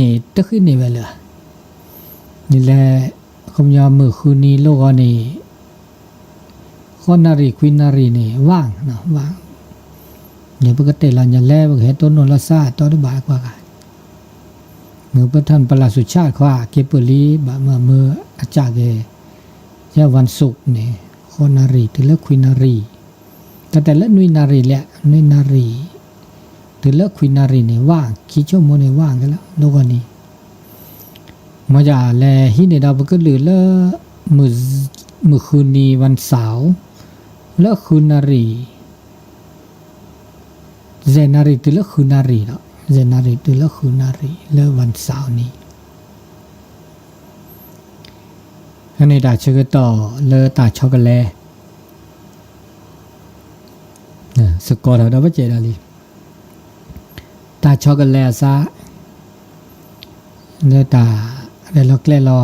န့ၣ် တဃ့န့ၢ်ဝဲလၢၤ, ဒ်လဲၣ်, ခီပညီမုၢ်ဃုနံၤလိၣ်ဂီၤန့ၣ် ဃိးနၣ်ရံၣ်ခွံနၣ်ရံၣ်န့ၣ် ဝၣ်, ဝၣ်, န့ၣ်ပကတဲလီၤညါလဲၣ် ပကဟဲတိၢ်နီၣ်လၢစးတီတဘၣ်ကွၢ်ဂၤ, မ့ၢ်ပထၢၣ်ပလၢ်ဆူၣ်ဆၣ်တခီ က့ၤပၢၢ်လံ ဘၣ်မ့ၢ်မ့ၢ်အစးက့ၤ ယဲၢ်ဝၣ်စူးန့ၣ် ဃိးနၣ်ရံၣ်တုၤလၢခွံနၣ်ရံၣ်, တၢ်တဲလၢနွံနၣ်ရံၣ်လဲၣ် နွံနၣ်ရံၣ် တုၤလၢခွံနၣ်ရံၣ်န့ၣ် ဝၣ် ခံဆိကမိၣ်န့ၣ် ဝၣ်ကလၢ လိၣ်ဂီၤနံၤ, မ်ယလဲၤဟံးန့ၢ်ဒီးပကလုာ်လၢ မုၢ်ဃုနံၤ ဝၣ်စၢ် လၢဃုနၣ်ရံၣ် ယဲၢ်နၣ်ရံၣ်တုၤလၢဃုနၣ်ရံၣ်ဒီး ယဲၢ်နၣ်ရံၣ်တုၤလၢဃုနၣ်ရံၣ်လၢ ဝၣ်စၢ် နံၤ, အန့ၣ်တၢ်ဆၢကတီၢ်လၢတၢ်ဆီကလဲၤ စ့ၢ်ကီးဒီး ဒီးပစဲးဒီးလံ တၢ်ဆီကလဲၤအစး လၢတၢ်ရဲၣ်လီၤကျဲၤလီၤ နံၤညါ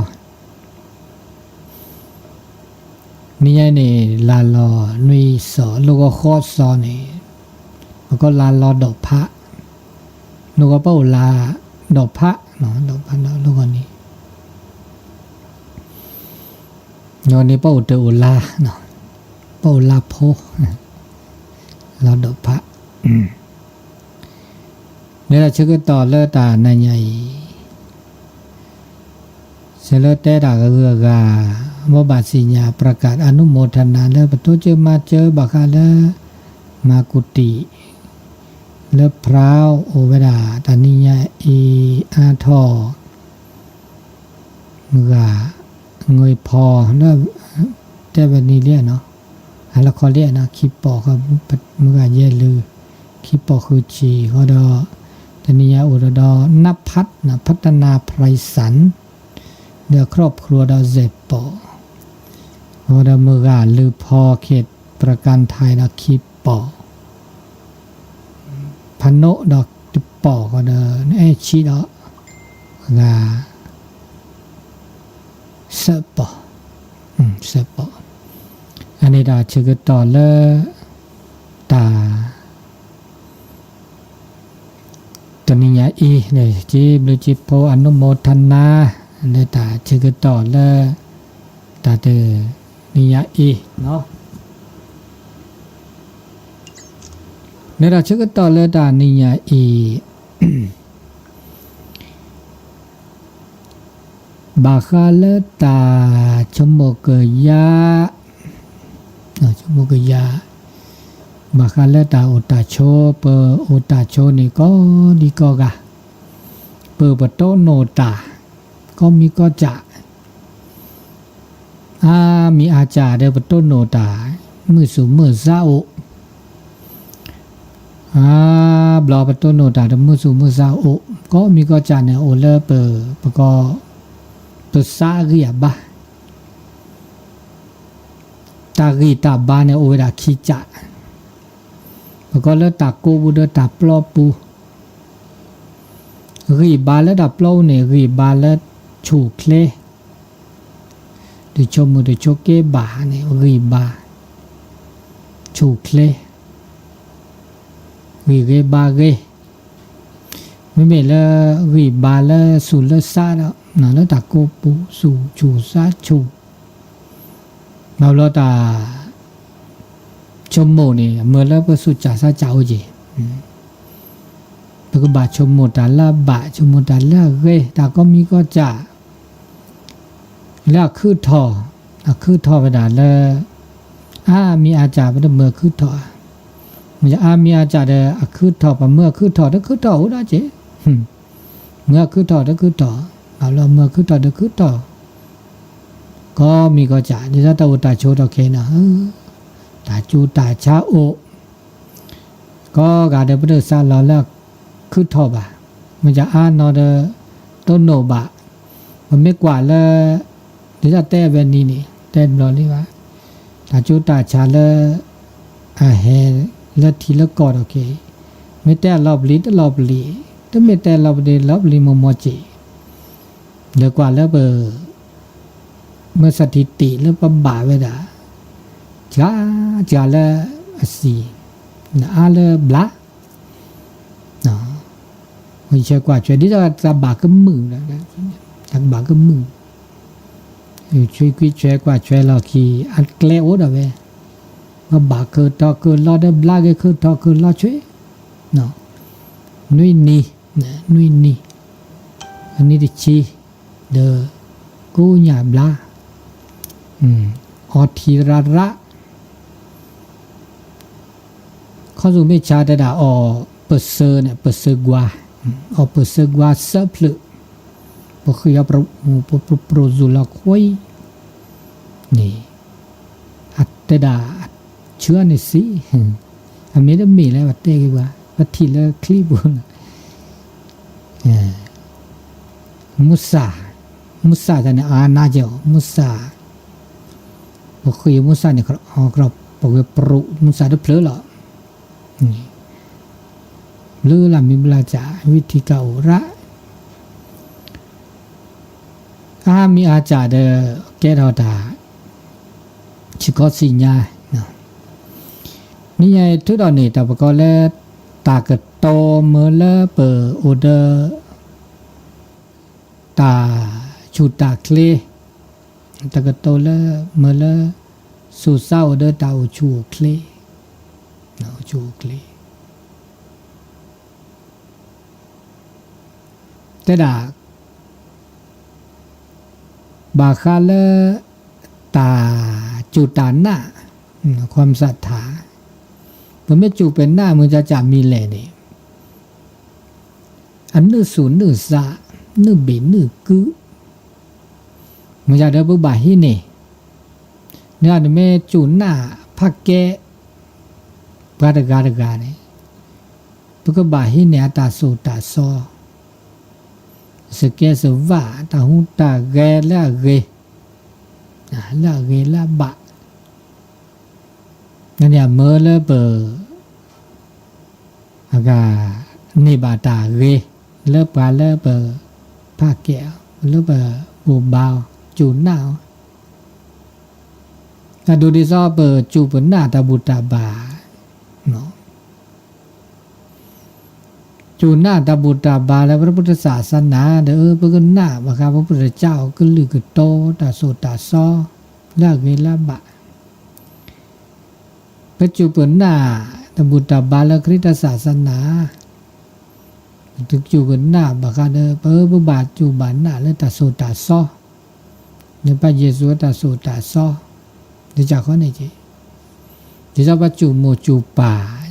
အံၤန့ၣ် လါလီၤနွံစီၤ လိၣ်ဂီၤဃိးစီၤန့ၣ် ပကိးလါလီၤဒီးဖး, လိၣ်ဂီၤပအိၣ်လါဒီးဖး, ဒီးဖးဒီးလိၣ်ဂီၤနံၤ, လိၣ်ဂီၤနံၤပအိၣ်တအိၣ်လါ, ပအိၣ်လါဖိ, လါဒီးဖး လၢတၢ်ဆၢကတီၢ်လၢတၢ်နံၤညါအံၤ ဆၢလၢတဲတၢ်ဂုၤဂၤ ဘိးဘၣ်စံၣ်ညီၣ် ပြကၣ် အနုမောထနာ လၢပတိစၢၤမၤစၢၤဘၣ်ဃးလၢ မၤကူၣ်တံာ် လၢ ဖရၣ် အိၣ်ဝဲဒၣ်တၢ်နံၤညါအံၤ အါထီၣ် မုၢ်ဂၤ ငွေဖီလၢ တဲဝဲနံၤလံနီၤ, ဟါလီၤခီလံနီၤ ခံပိာ်ဃီ မုၢ်ဂၤယဲၢ်လုၢ် ခံပိာ်ဃုဆံဃီဒီး တနံၤညါအိၣ်ဒီးဒီး နၢ်ဖး နၢ်ဖးတနၢ် ဖရံစၣ် ဒီး ครอบครัว ဒီး ယဲၢ်ပိာ် ဃီဒီးမုၢ်ဂၤလုၢ်ဖီ ခေတ် ประกันภัย ဒီးခံပိာ် ဖးနိဒီးတပိာ်ဃီဒီး နအဲၣ်ဆံးဒီး ဂၤ သၢပိာ်, သၢပိာ်, အန့ၣ်တၢ်ဆၢကတီၢ်လၢ တၢ် တနံၤညါအံၤ စံးဘျုးစံးဖှိၣ် အနုမောထနာ လၢတၢ်ဆၢကတီၢ်လၢ တၢ်တနံၤညါအံၤ လၢတၢ်ဆၢကတီၢ်လၢတၢ်နံၤညါအံၤ ဘၣ်ဃးလၢတၢ်ဆိကမိၣ်ကယၤ, ဆိကမိၣ်ကယၤ, ဘၣ်ဃးလၢတၢ်အိၣ်တၢ်ဆိး ပအိၣ်တၢ်ဆိးန့ၣ် ကိးဒံကိးဂၤ, ပပတိၢ်နီၣ်တၢ် ကိးမံၤကိးစၢ် အါမံၤအါစၢ်ဒီး ပတိၢ်နီၣ်တၢ် မုာ်သူၣ်မုာ်သးအိၣ်, အါဘျီပတိၢ်နီၣ်တၢ်ဒီး မုာ်သူၣ်မုာ်သးအိၣ် ကိးမံၤကိးစၢ်န့ၣ် အိၣ်လၢပ ပကိး ပသးအဂံၢ်အဘါ, တၢ်ဂံၢ်တၢ်ဘါန့ၣ် အိၣ်ဝဲဒၣ်ခံစၢ်, ပကိးလၢတၢ်ကိးပူၤဒီးတၢ်ပျီပူၤ, ဂံၢ်ဘါလၢတၢ်ပျီပူၤန့ၣ် ဂံၢ်ဘါလၢဆူၣ်ချ့, တဆိကမိၣ်တဆိက့ဘၣ်န့ၣ် ဂံၢ်ဘါ, ဆူၣ်ချ့, ဂံၢ်ဂ့ၤဘါဂ့ၤ, မ့မ့ၢ်လၢ ဂံၢ်ဘါလၢသူၣ်လၢသးဒီး လၢတၢ်ကိးပူၤ သူၣ်ဆူၣ်သးဆူၣ် ဘၣ်ဘျီတၢ် ဆိကမိၣ်န့ၣ် မ့ၢ်လၢပသူၣ်စၢ်သးစၢ်အိၣ်က့ၤ, ပကဘၣ်ဆိကမိၣ်တၢ်လၢအဘၣ် ဆိကမိၣ်တၢ်လၢအဂ့ၤ တၢ်ကိးမံၤကိးစၢ် လၢအခုၣ်ထီၣ်, အခုၣ်ထီၣ်ဝဲဒၣ်လၢ အါမံၤအါစၢ် ပတမုာ်အခုၣ်ထီၣ်ဧါ, မ့ၢ်အါမံၤအါစၢ်ဒီး အခုၣ်ထီၣ် ပမုာ်အခုၣ်ထီၣ်တခုၣ်ထီၣ်အိၣ်ဒၣ်က့ၤ, မုာ်အခုၣ်ထီၣ်တခုၣ်ထီၣ်, ဘၣ်ဘျီမုာ်အခုၣ်ထီၣ်တခုၣ်ထီၣ် ကိးမံၤကိးစၢ် ဒ်သိးတၢ်အိၣ်တၢ်ဆိးထီၣ်ခဲအံၤန့ၣ် တၢ်ဆူးတၢ်ဆါအိၣ် ကိးဂၤဒီး ပတသးလီၤလၢအခုၣ်ထီၣ်ဘၣ်, မ့ၢ်အါနီၢ်ဒီး တိၢ်နီၣ်ဘၣ်, ပမ့ၢ်ကွၢ်လၢ ဒ်သိးတဲဝဲနံၤန့ၣ် တဲဘျီလံဘၣ်, တၢ်ဆူးတၢ်ဆါလၢ အဟဲလၢထံလၢကီၢ်ထီၣ်ခဲအံၤ, မ့ၢ်တဲအလီၤပျံၤတလီၤပျံၤ, တမ့ၢ်တဲအလီၤပျံၤလီၤပျံၤမီၢ်မီၢ်က့ၤ, ဒီးကွၢ်လၢပ မ့ၢ်စထံတ့ၢ်လၢပဘၣ်ဝဲဒၣ် စှၤစှၤလၢအသံ, နအါလၢဘျါ, ပ ဆဲးကွၢ်ဆဲး ဒ်သိးတၢ်ဘၣ်ကမုာ်, တၢ်ကဘၣ်ကမုာ်, ဆဲးကွၢ်ဆဲးကွၢ်ဆဲးလီၢ်ခံ အကျဲအိၣ်ဒီးဝဲ, ပဘၣ်ခၢၣ်ထီၣ်ခၢၣ်လီၤဒီးဘျါက့ၤ ခၢၣ်ထီၣ်ခၢၣ်လီၤဆဲး, နွံနံၤ, နွံနံၤ, အနံၤတဆံ, ဒီး ကိးညၣ်ဘျါ, အီထံရၣ်ရၣ် ခီၣ်ဆူၣ်မ့ၢ်ဆါတဲဒၣ်အီၣ်ပစၢၤန့ၣ် ပစၢၤကွၢ်, အီၣ်ပစၢၤကွၢ်စၢဖျၢၣ်, ပဃ့အီၤ ပပြိၣ်စူၢ်လီၤခွံ, န့ၣ်, အတဲဒၣ်, ဆူအန့ၣ်စ့, အမ့ၢ်တမ့ၢ်လၢပတဲက့ၤပှၤ ပထံၣ်လၢချံပူၤလီၤ မူစၢ်, မူစၢ်တၢ်န့ၣ် အါနါကဲအီၤ မူစၢ်, ပဃ့မူစၢ်န့ၣ် ပဝဲပြိၣ်မူစၢ်တဖျၢၣ်လီၤ, ဘျုးလၢ်မံဘျါစၢ် ဝံထံကအိၣ်ရၣ်, အါမံၤအါစၢ်ဒီး ကဲထီၣ်တၢ် ဆံးခီဆံးညါ, နံၤညါအံၤထုးထီၣ်န့ၢ်တၢ်ပကီၢ်လၢ တၢ်ကတိၤမ့ၢ်လၢပအိၣ်ဒီး တၢ်ဆူၣ်တၢ်ချ့, တၢ်ကတိၤလၢမ့ၢ်လၢ ဆူးစါအိၣ်ဒီးတၢ်အိၣ်ဆူၣ်အိၣ်ချ့, အိၣ်ဆူၣ်အိၣ်ချ့ တဲဒၣ် ဘၣ်ဃးလၢ တၢ်စူၢ်တၢ်နာ်, ความศรัทธา, ပမ့ၢ်စူၢ်ပနာ်မုၢ်ကၢကၢ်မံၤလဲၣ်န့ၣ် အနုာ်ဆူၣ်နုာ်စး, နုာ်ဘ့ၣ်နုာ်ကု, မုၢ်ကၢဒီးပဘၣ်ဟံးန့ၢ်, နမ့ၢ်စူၢ်နာ်ဖးကဲ ပှၤတဂၤတဂၤန့ၣ် ပကဘၣ်ဟံးန့ၢ်အတၢ်ဆိၣ်တၢ်ဆီ, စကဲစဝၣ် တၢ်ဟူးတၢ်ဂဲၤလၢအဂ့ၤ, လၢအဂ့ၤလၢအဘၣ်, န့ၣ်မ့ၢ်လၢပ အဂၤ န့ၢ်ဘၣ်တၢ်ဂ့ၤ လၢပှၤလၢပ ဖးကဲအီၤ လၢပဘိးဘၣ်အီၤ စူၢ်နာ်အီၤ, အဒိဒ်သိးပစူၢ်ပနာ်တၢ်ဘူၣ်တၢ်ဘါ စူၢ်နာ်တၢ်ဘူၣ်တၢ်ဘါလၢ พระพุทธศาสนา ဒီး ပကနာ်ဘၣ်ဃး พระพุทธเจ้า အကလုၢ်ကတိၤ တၢ်ဆိၣ်တၢ်ဆီ လၢအဂ့ၤလၢအဘၣ်, ပစူၢ်ပနာ် တၢ်ဘူၣ်တၢ်ဘါလၢ ခရံာ်တၢ်ဆါစနၤ, ပစူၢ်ပနာ်ဘၣ်ဃးဒီး ပဘၣ်စူၢ်ဘၣ်နာ်လၢတၢ်ဆိၣ်တၢ်ဆီ လၢပၢ်ယ့ၣ်ၡူးအတၢ်ဆိၣ်တၢ်ဆီ, ဒ်န့ၣ်အဃိန့ၣ် ဒ်သိးပစူၢ်မိၢ်စူၢ်ပၢ်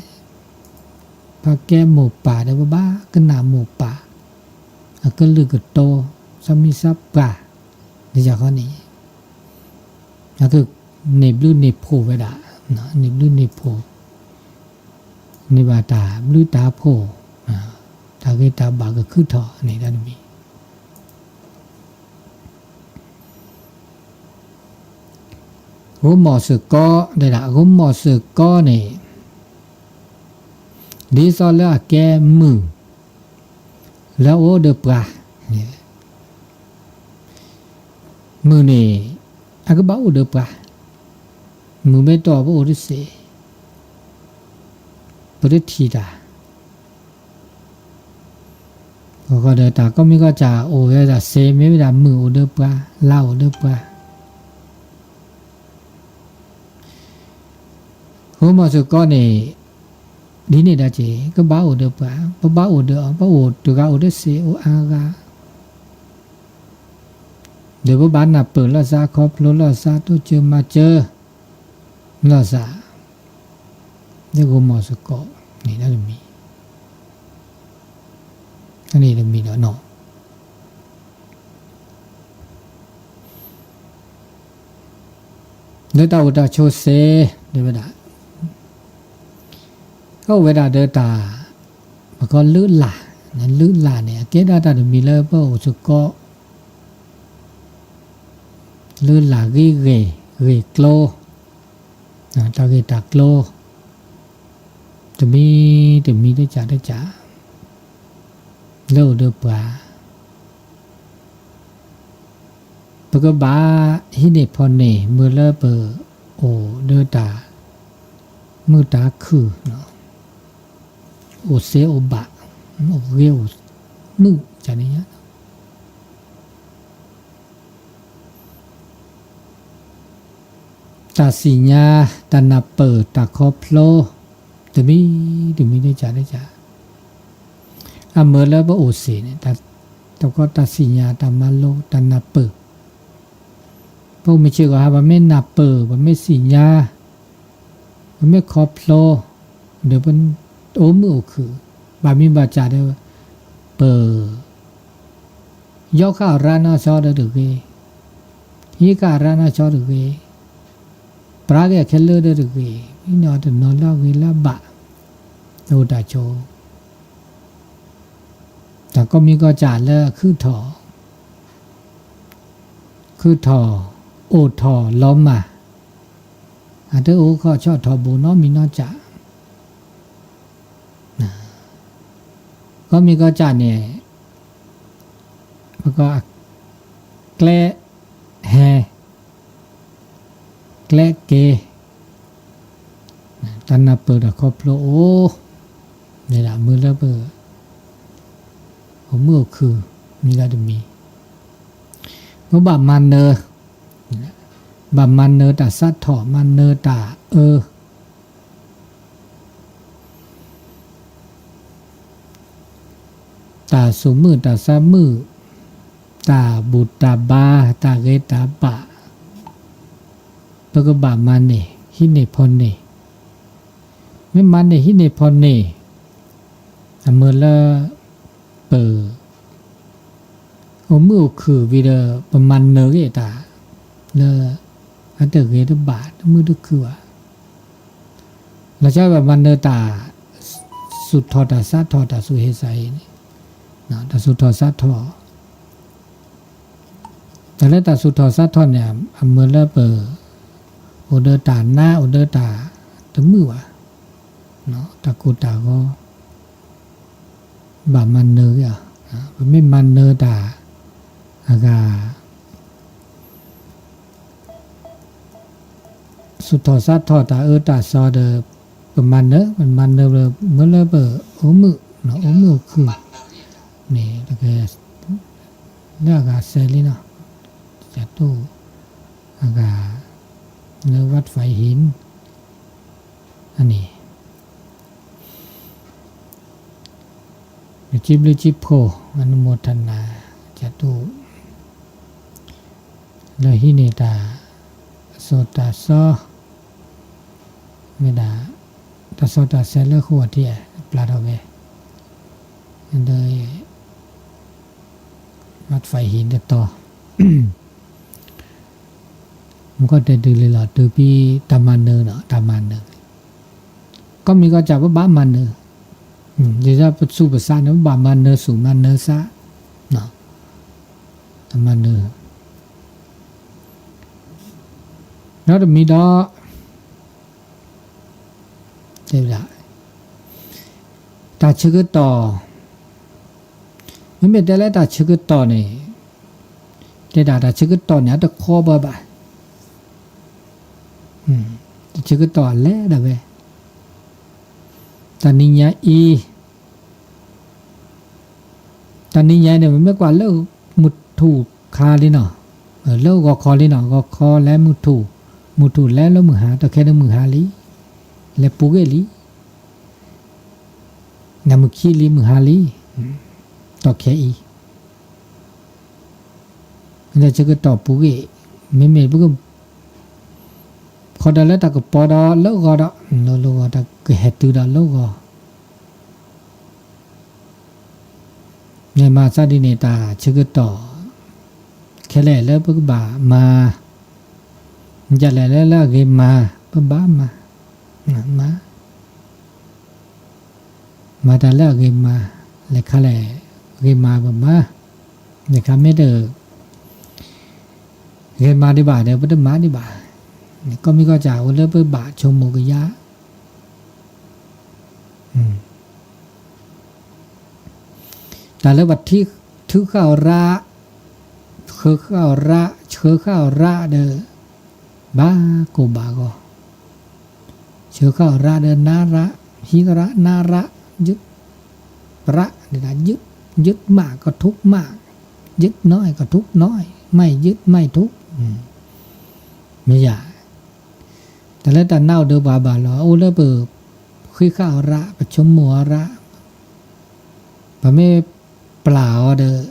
ပကဲမိၢ်ပၢ်ဒီး ပဘၣ်ကနၣ်မိၢ်ပၢ် အကလုၢ်ကတိၤ စီၤမံစီၤပှၢ် ဒ်န့ၣ်အဃိန့ၣ် အကန့ၢ်ဘျုးန့ၢ်ဖှိၣ်ဝဲဒၣ်, န့ၢ်ဘျုးန့ၢ်ဖှိၣ်, န့ၢ်ဘၣ်တၢ်ဘျုးတၢ်ဖှိၣ်, တၢ်ဂ့ၤတၢ်ဘၣ်ကခုထီၣ်န့ၣ်တမံၤ ဂိၢ်မီၢ်စ့ၢ်ကီး, တဲဒၣ် ဂိၢ်မီၢ်စ့ၢ်ကီးန့ၣ် ဒ်သိးလၢအကဲမုၢ် လၢအအိၣ်ဒီးပှၤ, မုၢ်န့ၣ် အကဘၣ်အိၣ်ဒီးပှၤ, မုၢ်မ့ၢ်တီၢ်ပအိၣ်တစ့ၢ်, ပတထံၣ်တၢ် အဃိဒီးတၢ်ကိးမံၤကိးစ့ၢ်အိၣ်ဝဲဒၣ် စ့မ့ၢ်ဝဲဒၣ် မုၢ်အိၣ်ဒီးပှၤ, လါအိၣ်ဒီးပှၤ, ဂိၢ်မီၢ်စ့ၢ်ကီးန့ၣ် ဒ်န့ၣ်ဒီးက့ၤ ကဘၣ်အိၣ်ဒီးပှၤ, ပဘၣ်အိၣ်ဒီးအီၤ, ပအိၣ်တဂၤအိၣ်တစ့ၢ် အိၣ်အါဂၤ ဒီးပဘၣ်နၢ်ပၢၢ်လိာ်သး ခီဖျိလိာ်သး တိစၢၤမၤစၢၤလိာ်သး လၢဂိၢ်မီၢ်စ့ၢ်ကီးန့ၣ်တမံၤ, န့ၣ်တမံၤဒီးနီၤ လၢတၢ်အိၣ်တၢ်ဆိးစ့ၢ် တဲဝဲဒၣ် အိၣ်ဝဲဒၣ်ဒီးတၢ် ပကီလၢလၢ်, လၢလၢ်န့ၣ် အကဲဒၣ်တၢ်တမံၤလၢပအိၣ်စ့ၢ်ကီး လၢလၢ်ဂ့ၤဂ့ၤ ဂ့ၤကျိၤ တၢ်ဂ့ၤတၢ်ကျိၤ တမံၤတမံၤတကးတကး လၢအိၣ်ဒီးပှၤ ပကဘၣ်ဟံးန့ၢ်ဖီၣ်န့ၢ် မ့ၢ်လၢပအိၣ်ဒီးတၢ်မုာ်တၢ်ခုၣ် အိၣ်စ့အိၣ်ဘၣ် အိၣ်ဂ့ၤအိၣ် တၢ်မုာ်တၢ်မုာ်တၢ်မုာ်တၢ်မုာ်တၢ်မုာ်တၢ်မုာ်တၢ်မုာ်တၢ်မုာ် တၢ်သ့ၣ်ညါ တၢ်နၢ်ပၢၢ် တၢ်ခီဖျိ တမံၤတမံၤ တကးတကး အမုာ်လၢပအိၣ်သ့ၣ်န့ၣ် တၢ်ကီတၢ်သ့ၣ်ညါ တၢ်မၤလိ တၢ်နၢ်ပၢၢ် ပအိၣ်မုာ်ဆ့ၣ်ဂီၤဟါ ပမ့ၢ်နၢ်ပၢၢ် ပမ့ၢ်သ့ၣ်ညါ ပမ့ၢ်ခီဖျိ ဒီးပအိၣ်မုာ်အိၣ်ခုၣ် ဘၣ်မံၤဘၣ်စၢ်ဒီး ပ ယီဃာ်ရၣ်နီၢ်ဆီဒီးတဂ့ၤ, ဟံးဃာ်ရၣ်နီၢ်ဆီတဂ့ၤ, ပြးက့ၤအခဲလၢာ်ဒီးတဂ့ၤ, မ့ၢ်န့ၣ်အတနီၤလၢအဂ့ၤလၢအဘၣ်, တအိၣ်တၢ်ဆိ, တၢ်ကိးမံၤကိးစၢ်လၢအခုၣ်ထီၣ်, ခုၣ်ထီၣ်, အိၣ်ထီၣ်လီၤမၢ်, အတအိၣ်ခီၣ်ဆီၣ်ထီၣ်ဘိနီတမံၤနီတစၢ် ကိးမံၤကိးစၢ်န့ၣ် ပက ကျဲဟဲ, ကျဲက့ၤ, တၢ်နၢ်ပၢၢ်တၢ်ခီဖျိအိၣ်, မ့ၢ်ဒၣ်မုာ်လၢပ အိၣ်မုာ်အိၣ်ခုၣ် မံၤလၢတမံၤ, ပဘၣ်မၤနၢၤ, ဘၣ်မၤနၢၤတၢ်စးထီၣ် မၤနၢၤတၢ်အၢ တၢ်သူၣ်မုာ်တၢ်သးမုာ်, တၢ်ဘူၣ်တၢ်ဘါ, တၢ်ဂ့ၤတၢ်ဘၣ်, ပကဘၣ်မၤန့ၢ် ဟံးန့ၢ်ဖီၣ်န့ၢ်, မ့ၢ်မၤန့ၢ်ဟံးန့ၢ်ဖီၣ်န့ၢ်, အမုာ်လၢ ပ အိၣ်မုာ်အိၣ်ခုၣ်ဝံၤဒီး ပမၤနၢၤက့ၤတၢ် လၢ အတဂ့ၤတဘၣ် တမုာ်တခုၣ်ဘၣ်, လီၤဆီပမၤနၢၤတၢ် သူၣ်ထီၣ်တၢ်စးထီၣ် တၢ်သူၣ်ဟ့သးဟ့န့ၣ်, တၢ်သူၣ်ထီၣ်စးထီၣ်, တၢ်လၢတၢ်သူၣ်ထီၣ်စးထီၣ်န့ၣ် အမုာ်လၢပ အိၣ်ဒီးတၢ်နါ အိၣ်ဒီးတၢ်တမုာ်ဘၣ်, တၢ်ကိၢ်တၢ်ဂီၤ ဘၣ်မၤနၢၤက့ၤအီၤ, ပမ့ၢ်မၤနၢၤတၢ် အဂၤ သူၣ်ထီၣ်စးထီၣ်တၢ်အၢတၢ်သီဒီး ပမၤနၢၤ ပမၤနၢၤ မုာ်လၢပအိၣ်မုာ် အိၣ်မုာ်အိၣ်ခုၣ်န့ၣ် လၢအဂၤစဲးလံနီၤ, တၢ်တိၢ်အဂၤ လၢ ဝတ်ဖာဟိၣ် အန့ၣ် ပစံးဘျုးစံးဖှိၣ် အနုမောทนา တၢ်တိၢ် လၢဟံးန့ၢ်တၢ် အစိၤတၢ်စီ မ့ၢ်ဒၣ် တၢ်စီတၢ်ဆှံလၢဃိာ်ထံး ပျၢ်ထီၣ်ဝဲ ဒီး ဝတ်ဖာဟိၣ်တတီၤ မူကီၢ်တဲာ်တုၤလံလီၤ တုၤဖဲတၢ်မၤနၢၤနီၤ တၢ်မၤနၢၤ ကိးမံၤကိးစၢ် ပဘၣ်မၤနၢၤ, ဒ်သိးပသူၣ်ပသးန့ၣ် ပဘၣ်မၤနၢၤသူၣ်မၤနၢၤသး, တၢ်မၤနၢၤ ဒီးတမံၤဒီး တဲဝဲဒၣ် တၢ်ဆၢကတီၢ်, မ့မ့ၢ်တဲလၢတၢ်ဆၢကတီၢ်န့ၣ်, တဲဒၣ်တၢ်ဆၢကတီၢ်န့ၣ် အတခီပှၤဘၣ်, တၢ်ဆၢကတီၢ်အလဲၣ်ဒၣ်ဝဲ, တၢ်နံၤညါအံၤ တၢ်နံၤညါအံၤန့ၣ် ပမ့ၢ်ကွၢ်လၢမုၢ်ထူၣ်ခါလံနီၤ, လၢဂီၤခီလံနီၤ, ဂီၤခီလဲၤမုၢ်ထူၣ်, မုၢ်ထူၣ်လဲၤလၢမုၢ်ဟါ, တီၢ်ခဲန့ၣ်မုၢ်ဟါလံ, လဲၤပူၤဂ့ၤလံ, နမုၢ်ခံလံမုၢ်ဟါလံ, တီၢ်ခဲအံၤ မ့ၢ်ဆၢကတီၢ်ပူၤဂ့ၤ, မ့မ့ၢ်ပက ခီဒီးလၢတၢ်ကပီၤဒီးလၢဂီၤဒီး, လၢဂီၤတၢ်ကဟဲတုၤဒီးလၢဂီၤ, မ့ၢ်မၤသးဒ်န့ၣ် တၢ်ဆၢကတီၢ် ခဲလၢာ်လၢပကဘၣ်မၤ, ဒ်လဲၣ်လၢလၢအဂ့ၤမၤ ပဘၣ်မၤ, မၤ မၤတၢ်လၢအဂ့ၤမၤ, လဲၤခါလဲၣ် ဂ့ၤမၤပမၤ, လဲၤခါမ့ၢ်တ ဂ့ၤမၤဒံးဘၣ်ဒီး ပတမၤဒံးဘၣ်, ကိးမံၤကိးစၢ်အိၣ်လၢပဘၣ်ဆိကမိၣ်ကယၤ, တၢ်လၢပှၤထုးဃာ်အီၤရၣ်, ဃုဃာ်အီၤရၣ်, ဆှၢဃာ်အီၤရၣ်ဒီး ဘၣ်ကိၢ်ဘၣ်ဂီၤ, ဆှၢဃာ်အီၤရၣ်ဒီးနါရၣ်, ဟံးရၣ်နါရၣ်, ယုၢ်ရၣ်ဒၣ်ယုၢ် ยึดมากก็ทุกข์มาก ยึดน้อยก็ทุกข์น้อย ไม่ยึดไม่ทุกข์ မ့ၢ်ယၤ တၢ်လၢတၢ်နါအိၣ်ဒီးပှၤဘၣ်လီၤ အအိၣ်လၢပဃံးဃာ်အီၤရၣ် ပဆိကမိၣ်အီၤရၣ် ပမ့ၢ်ပျၢ်အီၤဒီး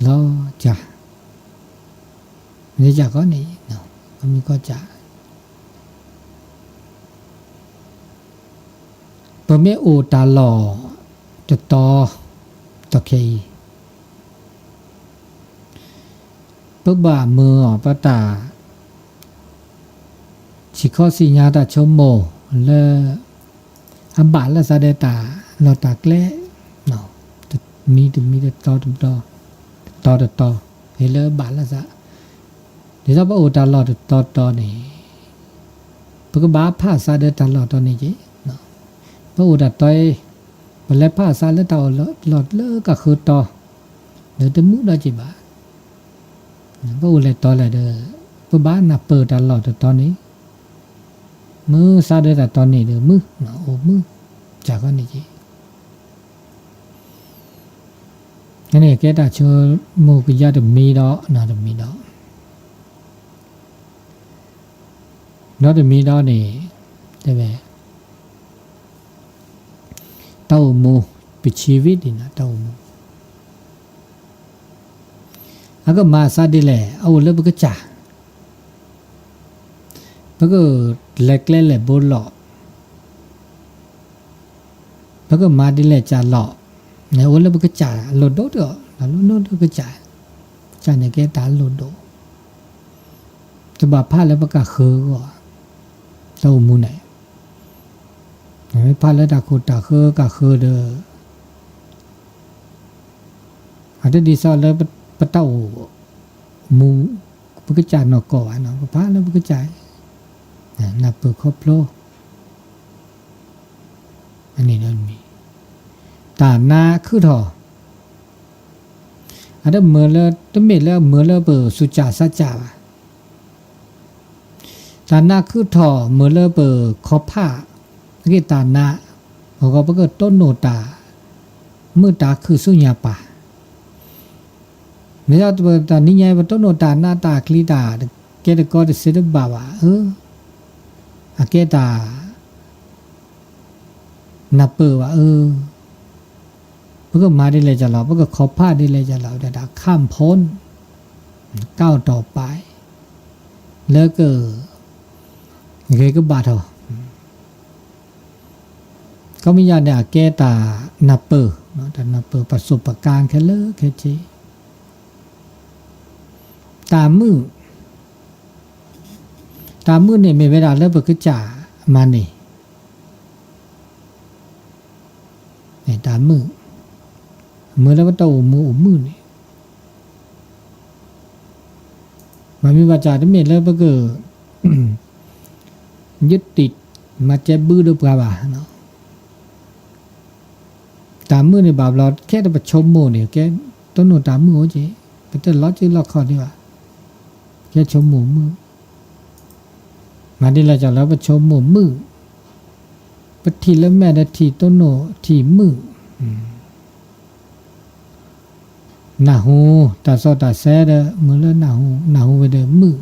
လီၤစၢ် မ့ၢ်စၢ်ကီးန့ၣ် ကီမံၤကီစၢ် ပမ့ၢ်အိၣ်တၢ်လီၢ်တတီၤ တခဲအံၤ ပဘၣ်မုာ်အီၤ ပတၢ်ဆံးခီဆံးညါတၢ်ဆိကမိၣ်လၢ အဘၣ်လၢသးဒီးတၢ်လီၢ်တၢ်ကျဲ တမံၤတမံၤ တတီၤတတီၤ တတီၤတတီၤ ဟ့ၣ်လၢဘၣ်လၢသး ဒ်သိးပအိၣ်တၢ်လီၢ်တတီၤတီၤန့ၣ် ပကဘၣ်ဖးသးဒီးတၢ်လီၢ်တီၤန့ၣ်က့ၤ ပအိၣ်တၢ်တီၤအံၤ ပလဲၤဖးသးလၢတၢ်အိၣ်လီၢ်လၢကဃၢၤတီၤ ဒီးတမုာ်ဒီးက့ၤဘၣ် ပအိၣ်လဲၤတီၤလဲၣ်ဒီး ပဘၣ်နၢ်ပၢၢ်တၢ်လီၢ်တတီၤန့ၣ် မုာ်သးဒီးတၢ်တီၤန့ၣ်ဒီးမုာ် အိၣ်မုာ် စၢ်ဃီန့ၣ်က့ၤ န့ၣ်ကဲတၢ်ဆိကမိၣ်ကယၢ်တမံၤဒီး နီတမံၤဒီး နီတမံၤဒီးန့ၣ် တဲဝဲ တၢ်အိၣ်မူ ပဆံးဝံၤဒ်န့ၣ် တၢ်အိၣ်မူ အကမၤသးဒ်လဲၣ် အအိၣ်လၢပကစၢ် ပကလဲၤကျဲလဲၤဘိလီၤ ပကမၤဒ်လဲၣ်စၢ်လီၤ န့ၣ်အိၣ်လၢပကစၢ် အလိၣ်ဒိၣ်တအီၤ တၢ်လိၣ်ဒိၣ်တကစၢ် ကစၢ်န့ၣ်ကဲတၢ်လိၣ်ဒိၣ် တဘၣ်ဖးလၢပကဃၢၤအဂီၢ် တၢ်အိၣ်မူန့ၣ် မ့ၢ်ဖးလၢတၢ်ခိၣ်တၢ်ဃၢကဃၢၤဒီး အတဒ်သိးလၢပတၢ်အိၣ်မူ ပကစၢ်နီၢ်ကီၢ်ဘၣ်နီၤ ပဖးလၢပကစၢ် နၢ်ပၢၢ်ခီဖျိ အန့ၣ်ဒီး တၢ်နါခုၣ်ထီၣ် အတမုာ်လၢ တမ့ၢ်လၢမုာ်လၢပသူၣ်စၢ်သးစၢ်ဘၣ် တၢ်နါခုၣ်ထီၣ်မုာ်လၢပခီဖး အဂ့ၢ်တၢ်နါ အဂီၢ် ပကတိၢ်နီၣ်တၢ် မုာ်တၢ်ခုၣ်ဆူညါပၢ် မ့ၢ်ဒ်တၢ်နံၤညါ ပတိၢ်နီၣ်တၢ်နါတၢ်ချံတၢ် ကဲတကီတစ့တဘၣ်ဘၣ် အၢ အကဲတၢ် နၢ်ပၢၢ်ဘၣ်အၢ ပကမၤဒ်လဲၣ်စၢ်လီၤ ပကခီဖးဒ်လဲၣ်စၢ်လီၤ တၢ်ခၣ်ဖိ ကၢ်အီၣ်တီၢ်ပာ် လၢက ဂ့ၤကဘၣ်ထီၣ် ခီပညီန့ၣ် အကဲတၢ်နၢ်ပၢၢ် တၢ်နၢ်ပၢၢ် ပစိာ်ပကါခဲလၢာ်ခဲဆ့ တၢ်မုာ် တၢ်မုာ်န့ၣ် မ့ၢ်ဝဲဒၣ်လၢပကစၢ်မၤန့ၢ် တၢ်မုာ် မုာ်လၢပတၢ်အိၣ်မူအိၣ်မုာ်န့ၣ် မ့ၢ်မ့ၢ်ဘၣ်ဆၣ် တမ့ၢ်လၢပက ယုၢ်တံၢ် မၤစဲဘူးဒီးပှၤဘၣ် တၢ်မုာ်န့ၣ်ဘၣ်ဘျီ ခဲတပဆိကမိၣ်န့ၣ် ကဲတိၢ်နီၣ်တၢ်မုာ်အိၣ်က့ၤ ပတလီၤစုလီၤခီၣ်ဒံးဘၣ် ကဲဆိကမိၣ်မုာ် မၤဒ်လဲၣ်စၢ်လၢပဆိကမိၣ်မုာ် ပထံၣ်လၢမဲာ်ဒီးထံၣ်တိၢ်နီၣ်ထံၣ်မုာ် နၢ်ဟူ တၢ်စီတၢ်ဆှံဒီး မုာ်လၢနၢ်ဟူ နၢ်ဟူဝဲဒီးမုာ်